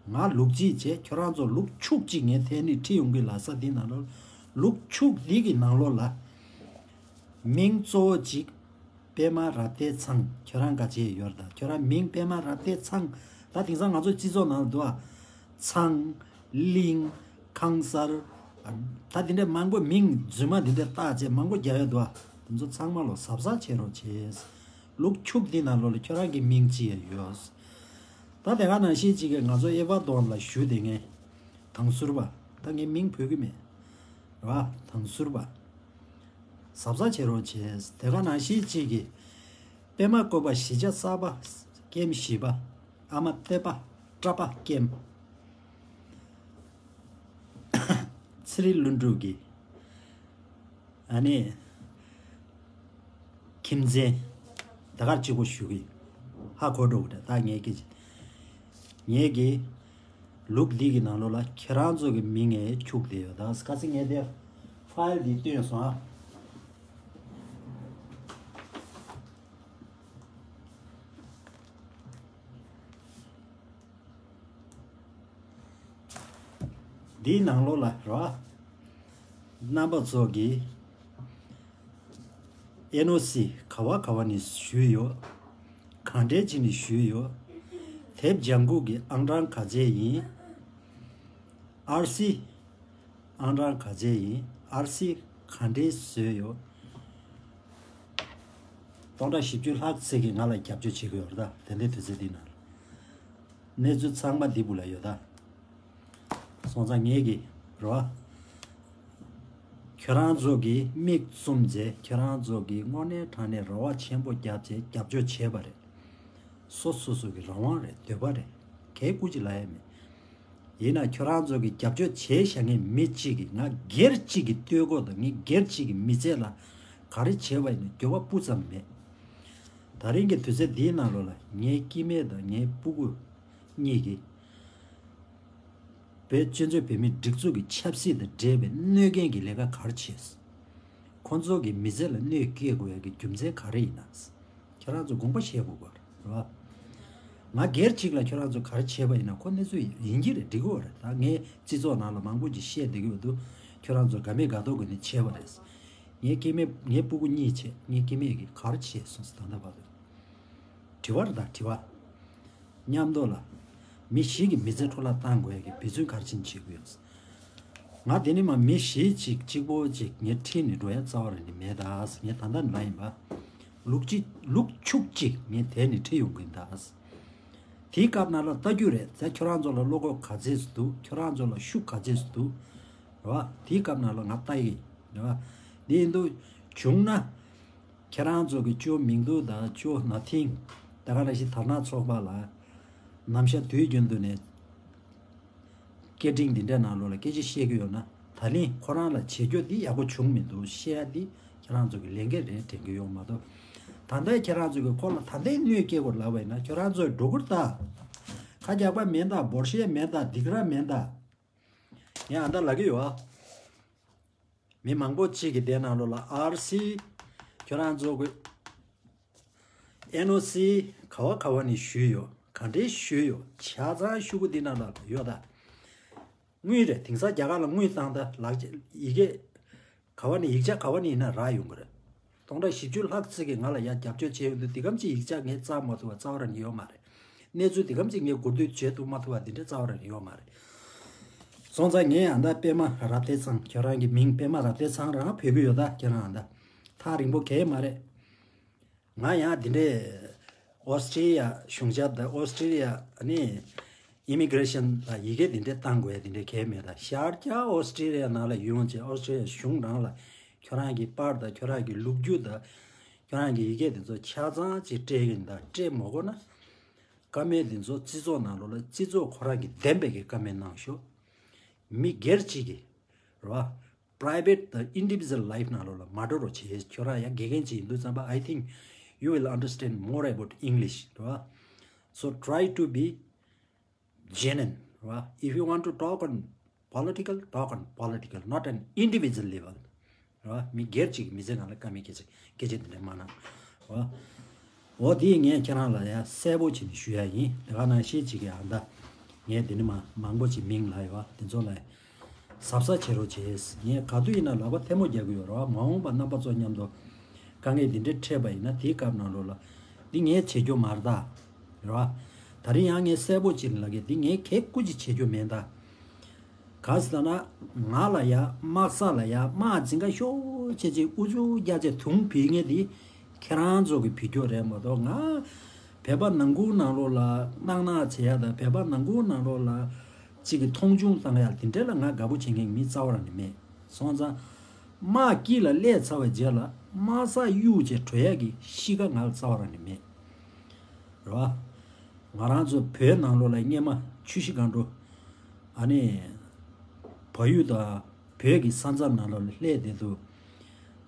ང་ལུག་རྫི་བྱས། ཁྱོད་རང་ཚོ་ལུག་ཕྱུགས་ཅིག་ངས་དེ་ནས་ཁྲིད་ཡོང་གི་ལབ་ས་འདི་ནང་ལོགས། ལུག་ཕྱུགས་འདི་གི་ནང་ལོགས་ལ་མིང་གཙོ་བོ་ཅིག་པད་མ་རབ་བརྟན་ཚང་། ཁྱོད་རང་ག་བྱེད་ཡོད་རེད། ད་ཁྱོད་རང་མིང་པད་མ་རབ་བརྟན་ཚང་། ད་དེང་སང་ང་ཚོ་སྤྱི་ཚོགས་ནང་ལ་འདུག་ཨ། ཚང་། གླིང་། ཁང་གསར། ད་དེ་འདྲའི་མང་པོ་མིང་རྫུན་མ་དེ་འདྲའི་བཏགས་བྱས་མང་པོ་རྒྱག་ཡོད་འདུག་ཨ། དེ་ཚོ་ཚང་མ་ལོ་གཟབ་གཟབ་བྱེད་རོགས་བྱེད། ལུག་ཕྱུགས་འདི་ནང་ལོགས་ལ་ཁྱོད་རང་གི་མིང་ཅི་ཡང་ཡོད། ད་དེ་ག་ནང་བཞིན་ཅིག་གིས་ང་ཚོ་ཨེ་ཝ་དོན་ལ་ཞུ་དེ་ངས་དང་ཟུར་པ། ད་ངས་མིང་འབོད་ཀྱི་མེད་ར། དང་ཟུར་པ། གཟབ་གཟབ་བྱེད་རོགས་བྱེད། དེ་ག་ནང་བཞིན་ཅིག་གིས་པད་མ་བཀོད་པ་བཞི་ཆ་གསར་པ། ཀེམ་བཞི་པ། ཨ་མ་བསྟན་པ། བཀྲ་པ་ཀེམ། ཚེ་རིང་ལྷུན་གྲུབ་ཀྱི་ཨ་ནི་ཁྱིམ་མཚེས་ད་གར་གཅིག་པོ་ཞུ་གི། ཧ་གོ་འགྲོ་གི་རེད། ད་ངས་ཀྱི་ངས་ཀྱི་ལུག་འདི་གི་ནང་ལོགས་ལ་ཁྱེད་རང་ཚོ་གི་མིང་ངས་འཁྱུག་བསྡད་ཡོད། ད་ཁ་སང་ངས་དེ་ཕ་ཡིལ་འདི་བཏོན་སོང་ཨ། འདིའི་ནང་ལོགས་ལ་ར། རྣམ་པ་ཚོ་གིས་ཨེན་ཨོ་སི་ག་བ་ག་བ་ནས་ཞུས་ཡོད། གང་འདྲའི་ཅིག་ནས་ཞུས་ཡོད། དེབ་ལྗང་ཁུག་གི་ཨང་གྲངས་ག་ཚད་ཡིན། ཨར་སི་ཨང་གྲངས་ག་ཚད་ཡིན། ཨར་སི་ག་འདྲའི་བཟོས་ཡོད། སྟོང་ཕྲག་བཞི་བཅུ་ལྷག་ཙམ་གྱིས་ང་ལ་རྒྱབ་སྐྱོར་བྱེད་ཀྱི་ཡོད་རེད། ད་དེ་འདྲའི་དུས་ཚོད་འདི་ནང་ལ་གནས་ཚུལ་ཚང་མ་འདི་བུ་ལ་ཡོད་ད། སོང་ཙང་ངས་ཀྱི་རོ། ཁྱོད་རང་ཚོ་གིས་མིག་བཙུམ་བྱས། ཁྱོད་རང་ཚོ་གིས་དངོས་གནས་དྲང་གནས་རེ་བ་ཆེན་པོ་བརྒྱབ་བྱས་རྒྱབ་སྐྱོར་བྱས་པ་རེད། སོ་སོ་སོ་གི་རང་དབང་རེད། འདོད་པ་རེད། གས་སྐུ་ཅི་ལ་ཡ་མེད། ཡིན་ན་ཁྱོད་རང་ཚོ་གི་རྒྱབ་སྐྱོར་བྱས་བཞག་མཁན་མི་གཅིག་གིས་ང་སྒེར་གཅིག་གི་ལྟོས་གོ་དང་ངས་སྒེར་གཅིག་གི་མི་ཚེ་ལ་ག་རེ་བྱས་པ་ཡིན་ན་འགྱོད་པ་སྤུ་ཙམ་མེད། ད་རིང་གི་དུས་ཚོད་འདིའི་ནང་ལོགས་ལ་ངའི་སྐྱེ་དམན་དང་ངའི་སྤུ་གུ་གཉིས་ཀྱིས་བོད་སྤྱི་མཐུན་བོད་མིའི་སྒྲིག་འཛུགས་ཀྱི་ཆབ་སྲིད་དང་འབྲེལ་བའི་གནོད་སྐྱོན་གྱི་ལས་ཀ་ག་རེ་བྱས། ཁོང་ཚོ་གི་མི་ཚེ་ལ་གནོད་སྐྱེལ་དགོས་ཡ་གི་རྒྱུ་མཚན་ག་རེ་ཡིན་ན། ཁྱེད་རང་ཚོ་དགོངས་པ་བཞེས་དགོས་པ་རེད་བ། ང་སྒེར་གཅིག་ལ་ཁྱེད་རང་ཚོ་ག་རེ་བྱས་པ་ཡིན་ན་ཁོ་གནས་ཚུལ་ཡིན་གྱི་རེད། འགྲིག་གི་རེད། ད་ངས་སྤྱི་ཚོགས་ནང་ལ་མང་པོ་ཅིག་བཤད་བསྡད་ཀྱི་ཡོད་འདུག་ཁྱེད་རང་ཚོ་དགའ་མེད་དགའ་མདོག་གི་ནས་བྱས་པ་རེད། ངའི་སྐྱེ་དམན་ངའི་སྤུ་གུ་གཉིས་བྱས། ངའི་སྐྱེ་དམན་གྱིས་ག་རེ་བྱས་སོང་ཟེར་ད་ལྟ་བར་དུ། དྲི་བ་རེད་ད་དྲི་བ། མཉམ་དུ་ལ། མི་ཞིག་གི་མི་ཚེ་འཕྲོ་བརླག་བཏང་དགོས་ཡ་གི་འབད་བརྩོན་ག་རེ་བྱས་ནས་བྱེད་དགོས་ཡོད། ང་དེ་ནི་མ་མི་ཞིག་ཅིག་གཅིག་པོ་ཅིག་ངས་ཁྲིད་ནས་འགྲོ་ཡ་རྩ་བ་རང་ནས་མེད་ད། ངས་ད་ལྟ་ན་ཡིན་པ། ལུག་ཅིག་ལུག་ཕྱུགས་ཅིག་ངས་དེད་ནས་ཁྲིད་ཡོང་གིན་ད། དེའི་སྐབས་ནང་ལ་ལྟ་རྒྱུ་རེད། ད་ཁྱོད་རང་ཚོ་ལ་བློ་ཁོག་ག་ཚད་ཙམ་འདུག་ཁྱོད་རང་ཚོ་ལ་ཤུགས་ག་ཚད་ཙམ་འདུག་རེད་བ། དེའི་སྐབས་ནང་ལ་ང་ལྟ་ཡི་རེད་བ། དེ་ཡིན་དུས་བྱུང་ན། ཁྱེད་རང་ཚོ་གི་ཅོ་མིང་ཏུ་དང་ཅོ་ན་ཐིང་། ད་ག་ནང་བཞིན་དར་ནག་ཚོགས་པ་ལ་ནམ་ཞག་དུས་རྒྱུན་དུ་ནས་སྐད་འཕྲིན་འདི་འདྲའི་ནང་ལོགས་ལ་སྐད་ཆ་བཤད་ཀྱི་ཡོད་ན། ད་ལན་ཁོ་རང་ལ་བྱེད་སྐྱོ་འདི་ཡག་པོ་བྱུང་མི་འདུག་བཤད་ཡ་འདི་ཁྱེད་རང་ཚོ་གི་ལས་འགན་རེད་དྲན་གྱི་ཡོད་མ་གཏོགས། ད་ལྟའི་ཁྱེད་རང་ཚོ་གི་ཁོ་ལ་ད་ལྟའི་གནོད་སྐྱེལ་དགོས་ལབ་པ་ཡིན་ན་ཁྱེད་རང་ཚོས་འགྲོ་ཁུར་ད། ཁ་རྒྱག་པ་མེད་ད། འབོར་ཤེས་མེད་ད། སྡིགས་ར་མེད་ད། ངས་ཨ་ད་ལབ་ཀྱི་ཡོད་ཨ། མི་མང་པོ་གཅིག་གིས་དེ་ནང་ལོགས་ལ་ཨར་སི། ཁྱོད་རང་ཚོ་གི་ཨེན་ཨོ་སི་ག་བ་ག་བ་ནས་ཞུས་ཡོད། ག་འདྲས་ཞུས་ཡོད། ཆ་ཚང་ཤོག་གུ་འདི་ནང་ལ་ཡོད་ད། དངུལ་རེད། དེང་སང་རྒྱ་གར་ལ་དངུལ་བཏང་ད་ལག་ཡི་གེ་ག་བ་ནས་ཡིག་ཆ་ག་བ་ནས་ཡིན་ན་རག་ཡོང་གི་རེད། སྟོང་ཕྲག་བཞི་བཅུ་ལྷག་ཙམ་གྱིས་ང་ལ་ཡ་རྒྱབ་སྐྱོར་བྱས་ཡོང་དུས་འདི་གམ་གྱི་ཡིག་ཆ་ངས་བཙལ་མ་ཐུབ་པ་རྩ་བ་རང་ཡོད་མ་རེད། གནས་ཚུལ་འདི་གམ་གྱི་ངས་གོ་བསྡུར་བྱེད་ཐུབ་མ་ཐུབ་པ་འདི་འདྲ་རྩ་བ་རང་ཡོད་མ་རེད། སོང་ཙང་ངས་ཨ་ད་པད་མ་རབ་བརྟན་ཚང་། ཁྱོད་རང་གི་མིང་པད་མ་རབ་བརྟན་ཚང་རང་བོད་གི་ཡོད་ད། ཁྱེད་རང་ཨ་ད་ཐག་རིང་པོ་གས་མ་རེད། ང་ཡང་འདི་འདྲའི་ཨོ་སི་ཀྲི་ལི་ཡ་གཞུང་ཞབས་དང་ཨོ་སི་ཀྲི་ལི་ཡ་ནི་ ཨི་མི་གྷི་རེ་ཤན་ལ་ཡི་གེ་དེ་འདྲས་བཏང་དགོས་ཡ་དེ་འདྲས་གལ་མེད། ད་ཤར་རྒྱག་ཨོ་སི་ཀྲི་ལི་ཡ་ནང་ལ་ཡོང་བྱས་ཨོ་སི་ཀྲི་ལི་ཡ་གཞུང་རང་ལ་ཁྱོད་རང་གི་པར་དང་ཁྱོད་རང་གི་ལོ་རྒྱུས་དང་ཁྱོད་རང་གི་ཡི་གེ་དེ་ཚོ་ཆ་ཚང་ཅིག་སྤྲད་གི་ཡིན། ད་སྤྲད་མ་དགོས་ན་བཀའ་མོལ་དེ་ཚོ་སྤྱི་ཚོགས་ནང་ལོགས་ལ་སྤྱི་ཚོགས་ཁོ་རང་གི་བདེན་པའི་གི་བཀའ་མོལ་གནང་ཤོག་མི་སྒེར་གཅིག་གི་རེད་བ། Private the individual life ནང་ལོགས་ལ་མ་འགྲོ་རོགས་བྱེད། ཁྱོད་རང་ཡང་དགེ་རྒན་ཅིག་ཡིན་དུས་ཙམ་པ། I think you will understand more about English, རེད་བ། So try to be genuine, རེད་བ། If you want to talk on political, talk on political, not an individual level, རེད་བ། མི་སྒེར་གཅིག་མི་ཚེ་ནང་ལ་བཀའ་མོལ་སྐད་ཆ་སྐད་ཆ་འདི་འདྲ་མ་གནང་། རེད་བ། འོ་དེ་ངས་ཁྱེད་རང་ལ་ཡ་གསལ་པོ་བྱས་ནས་ཞུ་ཡ་ཡིན། དེ་ག་ནང་བཞིན་ཅིག་གི་ཨ་མདའ་ངས་འདི་ནས་མ་མང་པོ་ཅིག་མིང་ལབ་ཡོད་བ། དེ་ཚོ་ལ་གཟབ་གཟབ་བྱེད་རོགས་བྱེད། ངས་ག་དུས་ཡིན་ན་ལག་པ་ཐལ་མོ་རྒྱག་གི་ཡོད་རེད་བ། མ་འོངས་པ་རྣམ་པ་ཚོ་མཉམ་དུ་དཀའ་ངལ་འདི་འདྲ་འཕྲད་པ་ཡིན་ན་དེའི་སྐབས་ནང་ལོགས་ལ་འདི་ངས་བྱེད་རྒྱུ་མ་རེད་ད། རེད་བ། ད་རིང་ཡང་ངས་གསལ་པོ་ཅིག་ལབ་གི། འདི་ངས་གལ་ཀུ་ཅིག་བྱེད་རྒྱུ་མེད་ད། ག་ཟེར་ན་ང་ལ་ཡ་དམག་ས་ལ་ཡ་དམག་འཛིང་ག་ཤོག་བྱས་བྱས་ཨུ་ཚུགས་རྒྱག་བྱས་དུང་ཕུད་མཁན་དེ་ཁྱེད་རང་ཚོ་གི་ཕུད་རྒྱུ་རེད་མ་གཏོགས། ང་བོད་པ་ནང་ཁུལ་ནང་ལོགས་ལ་གནག་གནག་བྱེད་ཡ་དང་བོད་པ་ནང་ཁུལ་ནང་ལོགས་ལ་གཅིག་གི་མཐོང་ཆུང་བཏང་ཡ་དེ་འདྲ་ལ་ང་དགའ་པོ་བྱེད་མཁན་མི་རྩ་བ་རང་ནས་མེད། སོང་ཙང་དམག་དཀྱིལ་ལ་སླེབས་ཚར་བའི་རྗེས་ལ་དམག་ས་གཡུག་བྱས་བྲོས་ཡ་གི་གཤིས་ཀ་ང་ལ་རྩ་བ་རང་ནས་མེད། རེད་བ། ང་རང་ཚོ་བོད་ནང་ལོགས་ལ་སྔས་མ་ཆུ་བཞི་སྒང་དྲུག་ཨ་ནི་བལ་ཡུལ་དང་བོད་ཀྱི་ས་མཚམས་ནང་ལོགས་ལ་སླེབས་བསྡད་དུས།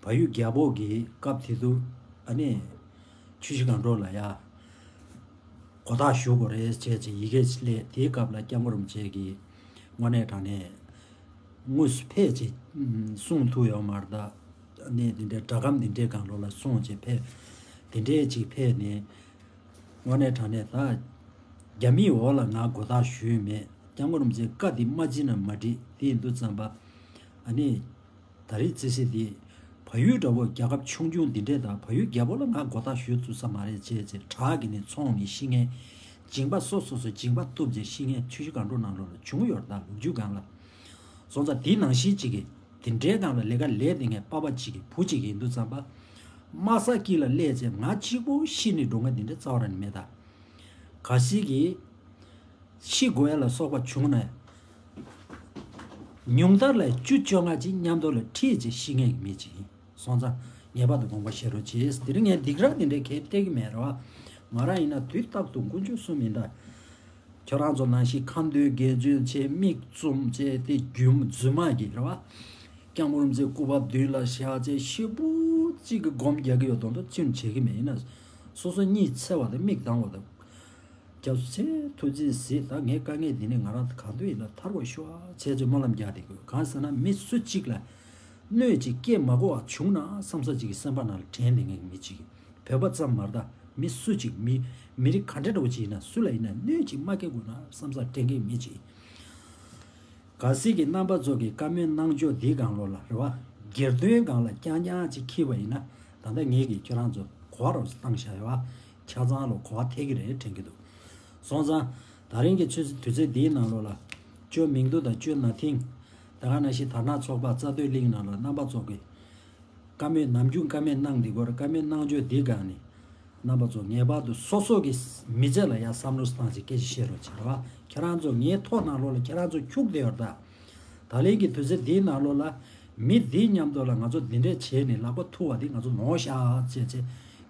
བལ་ཡུལ་རྒྱལ་པོ་གི་སྐབས་དེ་དུས་ཨ་ནི་ཆུ་བཞི་སྒང་དྲུག་ལ་ཡ་མགོ་བཏགས་ཞུ་དགོས་རེད་བྱས་བྱས་ཡི་གེ་སླེབས། དེའི་སྐབས་ལ་སྐྱབས་མགོན་རིན་པོ་ཆེ་གིས་དངོས་གནས་དྲང་གནས་དངོས་སུ་ཕེབས་བྱས་གསུང་ཐུབ་ཡོད་མ་རེད་ད། ཨ་ནི་དེ་འདྲའི་སྒྲ་སྒམ་དེ་འདྲའི་སྒང་ལོགས་ལ་སོང་བྱས་ཕེབས། དེ་འདྲའི་ཅིག་ཕེབས་ནས། དངོས་གནས་དྲང་གནས་ད་རྒྱ་མིའི་འོག་ལ་ང་མགོ་བཏགས་ཞུས་མེད། སྐྱབས་མགོན་རིན་པོ་ཆེའི་བཀའ་འདི་མ་བྱིན་ན་མ་འགྲིག། དེ་ཡིན་དུས་ཙམ་པ་ཨ་ནི་ད་རེས་བརྩི་སྲིད་འདི་བལ་ཡུལ་འདྲ་བོ་རྒྱལ་ཁབ་ཆུང་ཆུང་འདི་འདྲས་དང་བལ་ཡུལ་རྒྱལ་པོ་ལ་ང་མགོ་བཏགས་ཞུས་ཐུབ་ས་མ་རེད་ཅེས་ཅེས་དྲག་གི་ནས་ཚོང་ནས་ཤི་མཁན། འཇིགས་པ་སོ་སོ་སོ་འཇིགས་པ་གཏུབ་ཅེས་ཤི་མཁན་ཆུ་བཞི་སྒང་དྲུག་ནང་ལོགས་ལ་བྱུང་ཡོད་རེད་ད། ལོ་རྒྱུས་སྒང་ལ། སོང་ཙང་དེ་ནང་བཞིན་གཅིག་གིས་དེ་འདྲའི་སྒང་ལ་ལས་ཀ་ལས་དེ་ངས་པ་ཕ་གཅིག་གི་བུ་གཅིག་ཡིན་དུས་ཙམ་པ། དམག་ས་དཀྱིལ་ལ་སླེབས་ཚེ་ང་གཅིག་པོ་ཤི་ནས་འགྲོ་མཁན་དེ་འདྲ་རྩ་བ་རང་ནས་མེད་ད། གལ་སྲིད་ཀྱི་ཤི་དགོས་ཡ་ལ་སོགས་པ་བྱུང་ན་ཉུང་མཐར་ལ་བཅུ་བཅོ་ལྔ་ཅིག་མཉམ་དུ་ལ་ཁྲིད་ཅིག་ཤི་མཁན་གྱི་མི་གཅིག་ཡིན། སོང་ཙང་ངེས་པར་དུ་དགོངས་པ་བཞེས་རོགས་གྱིས། དེ་རིང་ངས་སྡིགས་ར་དེ་འདྲའི་གལ་སྤྲད་ཀྱི་མེད་རེད་བ། ང་རང་ཡིན་ན་དུས་རྟག་ཏུ་དཀོན་མཆོག་གསུམ་ཡིན་ད། ཁྱོད་རང་ཚོ་ནང་བཞིན་ཁ་འདོན་དགེ་སྦྱོར་བྱས་མིག་བཙུམ་བྱས་དེ་རྒྱུན་རྫུན་མ་གི་རེད་བ། སྐྱབས་མགོན་རིན་པོ་ཆེ་སྐུ་པར་མདུན་ལ་བཞག་བྱས་ཤི་བོ་གཅིག་གི་སྒོམ་རྒྱག་གི་ཡོད་དོན་དུ་ཅི་ཡང་བྱེད་ཀྱི་མེད། ཡིན་ན་སོ་སོ་གཉིད་སད་པ་དང་མིག་གདངས་པ་དང་། སྐྱབས་སུ་མཆི། ཐུགས་རྗེས་གཟིགས། ད་ངའི་དཀའ་ངལ་འདི་ནས་ང་རང་གང་འདོད་ཡིན་ན་ཐར་བར་ཤོག་ཨ་བྱས་ཅེས་སྨོན་ལམ་རྒྱག་བསྡད་དགོས། གང་ཟེར་ན་མི་སུ་གཅིག་ལ་གནོད་ཅིག་སྐྱེལ་མ་དགོས་པ་བྱུང་ན་བསམ་ས་གཅིག་གི་སེམས་པ་ནང་ལ་དྲན་བསྡད་མཁན་གྱི་མི་གཅིག་གིས། བོད་པ་ཙམ་མ་རེད་ད། མི་སུ་གཅིག་མི་མི་རིགས་ག་འདྲ་འདྲ་བོ་ཅིག་ཡིན་ན་སུ་ལ་ཡིན་ན་གནོད་ཅིག་མ་སྐྱེལ་དགོས་ན་བསམ་ས་དྲན་མཁན་གྱི་མི་གཅིག་གིས། གལ་སྲིད་ཀྱི་རྣམ་པ་ཚོ་གི་བཀའ་མོལ་གནང་ཕྱོགས་འདིའི་སྒང་ལོགས་ལ་རེད་བ། སྒེར་དོན་སྒང་ལ་རྐྱང་རྐྱང་ཅིག་འཁྱེར་བ་ཡིན་ན་ད་ལྟ་ངེད་ཀྱིས་ཁྱོད་རང་ཚོ་གོ་བ་རོགས་བཏང་བཞག་ཡོད་བ། ཆ་ཚང་ལོ་གོ་བ་ཐེག་གི་རེད་དྲན་གྱི་འདུག་སོང་ཙང་ད་རིང་གི་ཆུ་ཚོད་དུས་ཚོད་འདིའི་ནང་ལོགས་ལ་ཅོ་མིང་ཏུ་དང་ཅོ་ན་ཐིང་། ད་ག་ནང་བཞིན་དར་ནག་ཚོགས་པ་རྩ་སྟོད་གླིང་ནང་ལ་རྣམ་པ་ཚོ་གི་བཀའ་མོལ་ནམ་རྒྱུན་བཀའ་མོལ་གནང་འདི་སྐོར་བཀའ་མོལ་གནང་ཕྱོགས་འདི་སྒང་ནས་རྣམ་པ་ཚོ་ངེས་པར་དུ་སོ་སོ་གི་མི་ཚེ་ལ་ཡང་བསམ་བློ་བཏང་ཅིག་སྐད་ཆ་བཤད་རོགས་བྱེད་རོགས། ཁྱེད་རང་ཚོ་ངའི་ཐོག་ནང་ལོགས་ལ་ཁྱེད་རང་ཚོ་འཁྱུག་བསྡད་ཡོད་ད། ད་ལན་གྱི་དུས་ཚོད་འདིའི་ནང་ལོགས་ལ་མི་འདིའི་མཉམ་དུ་ལ་ང་ཚོ་འདི་འདྲས་བྱས་ནས་ལག་པ་ཐུག་པ་འདི་ང་ཚོ་ནོར་ཤག་བྱས་བྱས་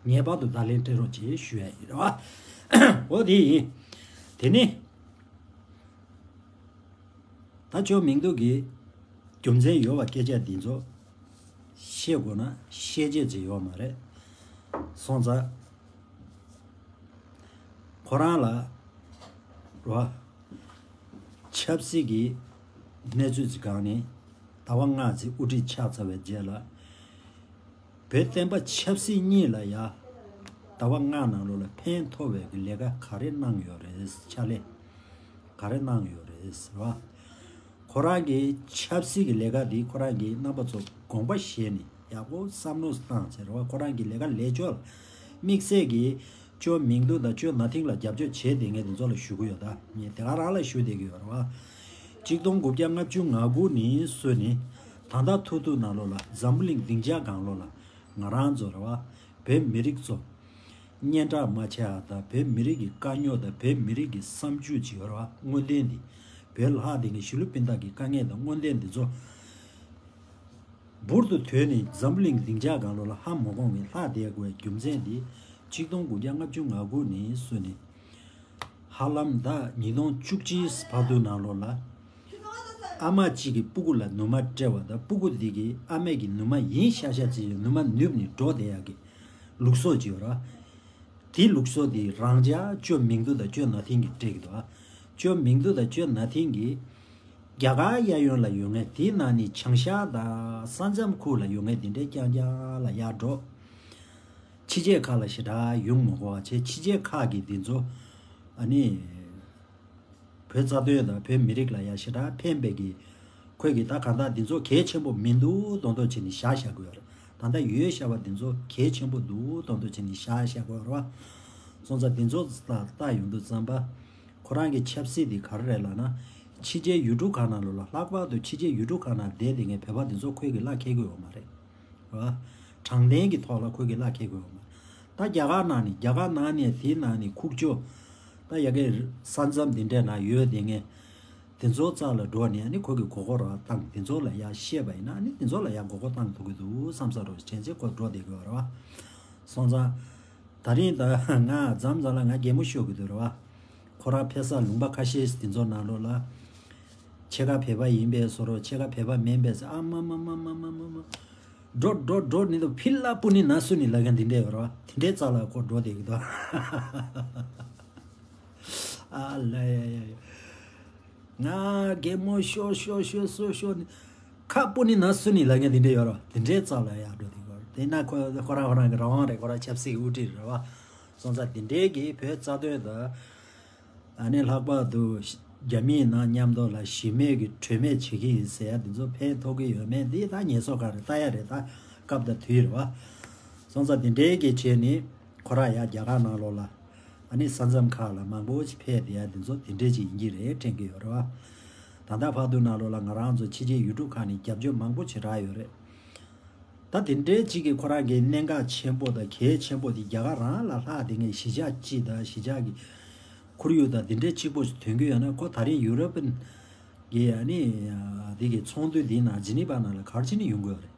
ངེས་པར་དུ་བརྡ་ལན་སྤྲད་རོགས་བྱེད་ཞུ་ཡ་ཡིན་རེད་བ། འོ་དེ་ཡིན། དེ་ནི། ད་ཅོ་མིང་ཏུ་གི་རྒྱུ་མཚན་ཡོད་པ་སྐད་ཆ་འདི་ཚོ་བཤད་དགོས་ན་བཤད་བྱེད་ཅིག་ཡོད་མ་རེད། སོང་ཙང་ཁོ་རང་ལ་རོ་ཆབ་སྲིད་ཀྱི་གནས་ཚུལ་ཅིག་སྒང་ནས་ཟླ་བ་ལྔ་ཙམ་དབུ་ཁྲིད་ཆགས་ཚར་བའི་རྗེས་ལ། བོད་བསྟན་པ་ཆབ་སྲིད་གཉིས་ལ་ཡ་ཟླ་བ་ལྔ་ནང་ལོགས་ལ་ཕན་ཐོགས་པའི་གི་ལས་ཀ་ག་རེ་གནང་ཡོད་རེད། ཕྱག་ལས་ག་རེ་གནང་ཡོད་རེད་ཟེར་བ། ཁོ་རང་གི་ཆབ་སྲིད་ཀྱི་ལས་ཀ་འདི་ཁོ་རང་གི་རྣམ་པ་ཚོ་དགོངས་པ་བཞེས་ནས་ཡག་པོ་བསམ་བློ་བཏང་ཟེར་བ། ཁོ་རང་གི་ལས་ཀ་ལས་ཕྱོགས་ལ་དམིགས་བསལ་གྱི་ཅོ་མིང་ཏུ་དང་ཅོ་ན་ཐིང་ལ་རྒྱབ་སྐྱོར་བྱས་བསྡད་མཁན་དེ་ཚོ་ལ་ཞུ་གི་ཡོད། ད་ངས་དེ་ག་རང་ལ་ཞུ་བསྡད་ཀྱི་ཡོད་རེད་བ། གཅིག་སྟོང་དགུ་བརྒྱ་ལྔ་བཅུ་ང་དགུ་ནས་བཟུང་ནས་ད་ལྟ་ཐུག་ཐུག་ནང་ལོགས་ལ་འཛམ་བུ་གླིང་སྡིངས་ཆ་སྒང་ལོགས་ལ་ང་རང་ཚོ་རེད་བ། བོད་མི་རིགས་ཚོ་ སྙན་གྲགས་མ་ཆེ་བ་དང་བོད་མི་རིགས་ཀྱི་དཀའ་རྙོག་དང་བོད་མི་རིགས་ཀྱི་བསམ་སྤྱོད་ཅིག་ཡོད་རེད་བ། མངོན་འདོད་འདི་བོད་ལྷག་དེ་གི་གཞིས་ལུས་སྤུན་ཟླ་གི་དཀའ་ངལ་དང་མངོན་འདོད་འདི་ཚོ་འབུར་དུ་དོད་ནས་འཛམ་བུ་གླིང་སྡིངས་ཆ་སྒང་ལོགས་ལ་ཧ་མ་གོ་བའི་ལྷག་བསྡད་དགོས་པའི་རྒྱུ་མཚན་འདི་ཆིག་སྟོང་དགུ་བརྒྱ་ལྔ་བཅུ་ང་དགུ་ནས་བཟུང་ནས་ཧ་ལམ་ད་ཉིས་སྟོང་བཅུ་གཅིག་བར་དུ་ནང་ལོགས་ལ་ཨ་མ་གཅིག་གིས་སྤུ་གུ་ལ་ནུ་མ་སྤྲད་པ་དང་སྤུ་གུ་འདི་གིས་ཨ་མས་ཀྱི་ནུ་མ་ཡིན་ཤག་ཤག་ཅིག་ནུ་མ་ནུབ་ནས་འགྲོ་བསྡད་ཡག་གི་ལུགས་སྲོལ་ཅིག་ཡོད་རེད། དེའི་ལུགས་སྲོལ་དེ་རང་ཅག་ཅོ་མིང་འདུ་དང་ཅོ་ན་ཐིང་གིས་སྤྲད་ཀྱི་འདུག་ཨ། ཅོ་མིང་འདུ་དང་ཅོ་ན་ཐིང་གིས་རྒྱ་གར་གཡས་གཡོན་ལ་ཡོད་མཁན་དེའི་ནང་ནས་བྱང་ཤར་དང་ས་མཚམས་ཁུལ་ལ་ཡོད་མཁན་དེ་འདྲའི་རྐྱང་རྐྱང་ལ་ཡར་འགྲོ། ཕྱི་རྒྱལ་ཁག་ལ་ཞེ་དྲག་ཡོང་མི་དགོས་པ་བྱས། ཕྱི་རྒྱལ་ཁག་གི་དེ་ཚོ་ཨ་ནི་བོད་རྩ་དོན་དང་བོད་མི་རིགས་ལ་ཡང་ཞེ་དྲག་ཕན་པའི་གི་ཁོས་གི་ད་གང་ལྟར་འདི་ཚོ་གལ་ཆེན་པོ་མི་འདུག་མདོག་མདོག་བྱས་ནས་བཞག་བཞག་དགོས་རེད། ད་ལྟ་ཡོད་བཞག་པ་འདི་ཚོ་གལ་ཆེན་པོ་འདུག་མདོག་མདོག་བྱས་ནས་བཞག་བཞག་དགོས་རེད་བ། སོང་ཙང་འདི་ཚོ་ལ་ལྟ་ཡོང་དུས་ཙམ་པ་ཁོ་རང་གི་ཆབ་སྲིད་འདི་ག་རེ་རེད་ལབ་ན། ཕྱི་རྒྱལ་ཡུལ་གྲུ་ཁག་ནང་ལོགས་ལ་ལྷག་པར་དུ་ཕྱི་རྒྱལ་ཡུལ་གྲུ་ཁག་ནང་བསྡད་དེ་ངས་བོད་པ་འདི་ཚོ་ཁོས་གི་བླ་འཁེལ་གི་ཡོད་མ་རེད། རེད་བ། དྲང་བདེན་གྱི་ཐོག་ལ་ཁོས་གི་བླ་འཁེལ་དགོས་བ། ད་རྒྱ་གར་ནང་ནས་རྒྱ་གར་ནང་ནས་དེའི་ནང་ནས་ཁུག་ཀྱོ། ད་ཡ་གི་ས་མཚམས་འདི་འདྲའི་ནང་ཡོད་དེ་ངས། དེ་ཚོ་རྩ་ལ་འགྲོ་ནས་ཨ་ནི་ཁོས་གི་མགོ་སྐོར་ར་བཏང་དེ་ཚོ་ལ་ཡ་བཤད་པ་ཡིན་ན་ཨ་ནི་དེ་ཚོ་ལ་ཡ་མགོ་སྐོར་བཏང་ཐུབ་ཀྱི་འདུག་བསམ་ས་རོ་དྲན་ཚེ་ཁོ་འགྲོ་བསྡད་དགོས་རེད་བ། སོང་ཙང་། ད་རིང་ད་ང་མཚམས་མཚམས་ལ་ང་གད་མོ་ཤོར་གི་འདུག་རེད་བ། ཁོ་རང་ཕེབས་ས་ལུང་པ་ཁ་ཤས་དེ་ཚོ་ནང་ལོགས་ལ། ཕྱེད་ཀ་བོད་པ་ཡིན་པས་སོ་རོ་ཕྱེད་ཀ་བོད་པ་མིན་པས་ཨ་མ་མ་མ་མ་མ་མ་མ། འགྲོ་འགྲོ་འགྲོ་ནི་དོ་ཕི་ལ་པུ་ནི་ན་སུ་ནི་ལ་གན་དེ་འདྲས་ཡོད་རེད་བ། དེ་འདྲས་རྩ་ལ་ཁོ་འགྲོ་བསྡད་གི་འདུག་ཨ་ལ་ཡ་ཡ་ཡ། ང་གད་མོ་ཤོར་ཤོར་ཤོར་སོ་ཤོར་ནི། ཁ་པུ་ནི་ན་སུ་ནི་ལ་གན་དེ་འདྲས་ཡོད་རེད་བ། དེ་འདྲས་རྩ་ལ་ཡ་འགྲོ་བསྡད་གི་རེད། དེ་ན་ཁོ་ཁོ་རང་ཁོ་རང་གི་རང་དབང་རེད། ཁོ་རང་ཆབ་སྲིད་ཀྱི་དབུ་ཁྲིད་རེད་བ། སོང་ཙང་དེ་འདྲས་ཀྱི་བོད་རྩ་དོན་དང་། ཨ་ནི་ལྷག་པར་དུ་རྒྱ་མིའི་ནང་མཉམ་དུ་ལ་གཞི་མེད་ཀྱི་གྲོས་མོལ་བྱེད་ཀྱི་ཡིན་ཟེར་ཡ་འདི་ཚོ་ཕན་ཐོགས་ཀྱི་ཡོད་མེད་འདི་ད་ངེས་སོ་ག་རེ་ལྟ་ཡ་རེད། ད་སྐབས་དང་དུས་རེད་བ། སོང་ཙང་འདི་འདྲའི་གི་བྱས་ནི་ཁོ་ར་ཡ་རྒྱ་གར་ནང་ལོགས་ལ་ཨ་ནི་ས་མཚམས་ཁག་ལ་མང་པོ་ཞིག་ཕེབས་བསྡད་ཡ་འདི་ཚོ་འདི་འདྲའི་ཅིག་ཡིན་གྱི་རེད་དྲན་གྱི་ཡོད་རེད་བ། ད་ལྟ་བར་དུ་ནང་ལོགས་ལ་ང་རང་ཚོ་ཕྱི་རྒྱལ་ཡུལ་གྲུ་ཁག་ནས་རྒྱབ་སྐྱོར་མང་པོ་ཞིག་རག་ཡོད་རེད། ད་དེ་འདྲའི་གཅིག་གིས་ཁོ་རང་གི་གནད་འགག་ཆེན་པོ་དང་གལ་ཆེན་པོ་དེ་རྒྱ་གར་རང་ལ་ལྷག་དེ་ངས་གཞིས་ཆགས་སྤྱི་དང་གཞིས་ཆགས་ཀྱི་ཁོར་ཡུག་དང་དེ་འདྲའི་གཅིག་པོ་ཞིག་ཐོན་གྱི་ཡོད་ན་ཁོ་ད་རིང་ཡུ་རོབ་པན་གྱི་ཨ་ནི་དེ་གི་ཚོགས་འདུ་དེའི་ནང་ཇི་ནི་ཝ་ནང་ལ་ག་རེ་བྱས་ནས་ཡོང་དགོས་རེད།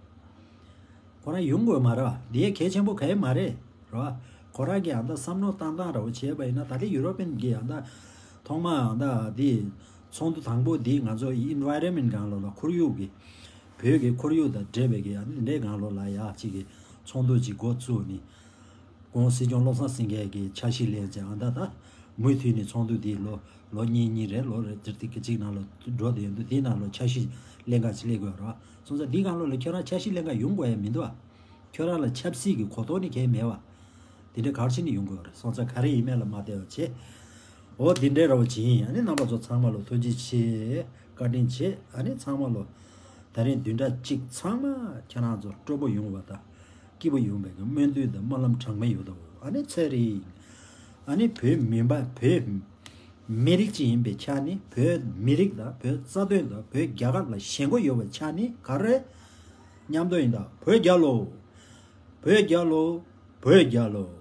ཁོ་རང་ཡོང་དགོས་མ་རེད་བ། དེ་གལ་ཆེན་པོ་ག་ཡེ་མ་རེད། རེད་བ། ཁོ་རང་གིས་ཨ་མདའ་བསམ་བློ་བཏང་སྟངས་འདྲ་བོ་བྱས་པ་ཡིན་ན་ད་ལྟ་ཡུ་རོབ་པན་གྱིས་ཨ་མདའ་ཐོག་མ་ཨ་མདའ་དེ་ཚོགས་འདུ་དང་པོ་དེ་ང་ཚོ་ཨེན་ཝའི་རོན་མེན་ཊི་སྒང་ལོགས་ལ་ཁོར་ཡུག་གི་བོད་ཀྱི་ཁོར་ཡུག་དང་འབྲེལ་བའི་གི་ཨ་ནི་འདྲའི་སྒང་ལོགས་ལ་ཡག་ཅིག་གི་ཚོགས་འདུ་ཅིག་འགོ་བཙུགས་ནས་ཁོང་སྲིད་སྐྱོང་བློ་བཟང་སེང་གེ་གི་འཆར་གཞི་ལེན་ཅིག་ཨ་མདའ་ད་མུ་མཐུད་ནས་ཚོགས་འདུ་དེ་ལོ་ལོ་གཉིས་གཉིས་རེད། ལོ་རེ་ཟུར་དེ་གི་གཅིག་ནང་ལ་འགྲོ་བསྡད་ཡོང་དུས་དེའི་ནང་ལོགས་འཆར་གཞི་ལེན་ག་ཅིག་སླེབས་དགོས་རེད་བ། སོང་ཙང་འདི་སྒང་ལོགས་ལ་ཁྱོད་རང་འཆར་གཞི་ལེན་ག་ཡོང་དགོས་ཡ་མི་འདུག་བ། ཁྱོད་རང་ལ་ཆབ་སྲིད་ཀྱི་གོ་རྟོགས་ནི་གང་ཡང་མེད་བ། དེ་འདྲ་ག་རེ་བྱས་ནས་ཡོང་དགོས་རེད། སོང་ཙང་ག་རེ་ཡིན་མིན་ལ་མ་བལྟས་པ་བྱས། འོ་དེ་འདྲའི་འདྲ་བོ་ཅིག་ཡིན། ཨ་ནི་རྣམ་པ་ཚོ་ཚང་མ་ལ་ཐུགས་རྗེ་ཆེ། བཀའ་དྲིན་ཆེ། ཨ་ནི་ཚང་མ་ལ་ད་རིང་བདུན་ཕྲག་གཅིག་ཚང་མ་ཁྱེད་རང་ཚོ་སྤྲོ་པོ་ཡོང་བ་དང་སྐྱིད་པོ་ཡོང་བའི་སྨོན་འདུན་དང་སྨོན་ལམ་གྲངས་མེད་ཡོད་དོ། ཨ་ནི་ཚེ་རིང་། ཨ་ནི་བོད་མིན་པ་བོད་མི་རིགས་ཅིག་ཡིན་པའི་ཆ་ནས་བོད་མི་རིགས་དང་བོད་རྩ་དོན་དང་བོད་རྒྱལ་ཁབ་ལ་ཞེན་ཁོག་ཡོད་པའི་ཆ་ནས་ག་རེ་མཉམ་དུ་ཡིན་ད། བོད་རྒྱལ་ལོ། བོད་རྒྱལ་ལོ། བོད་རྒྱལ་ལོ།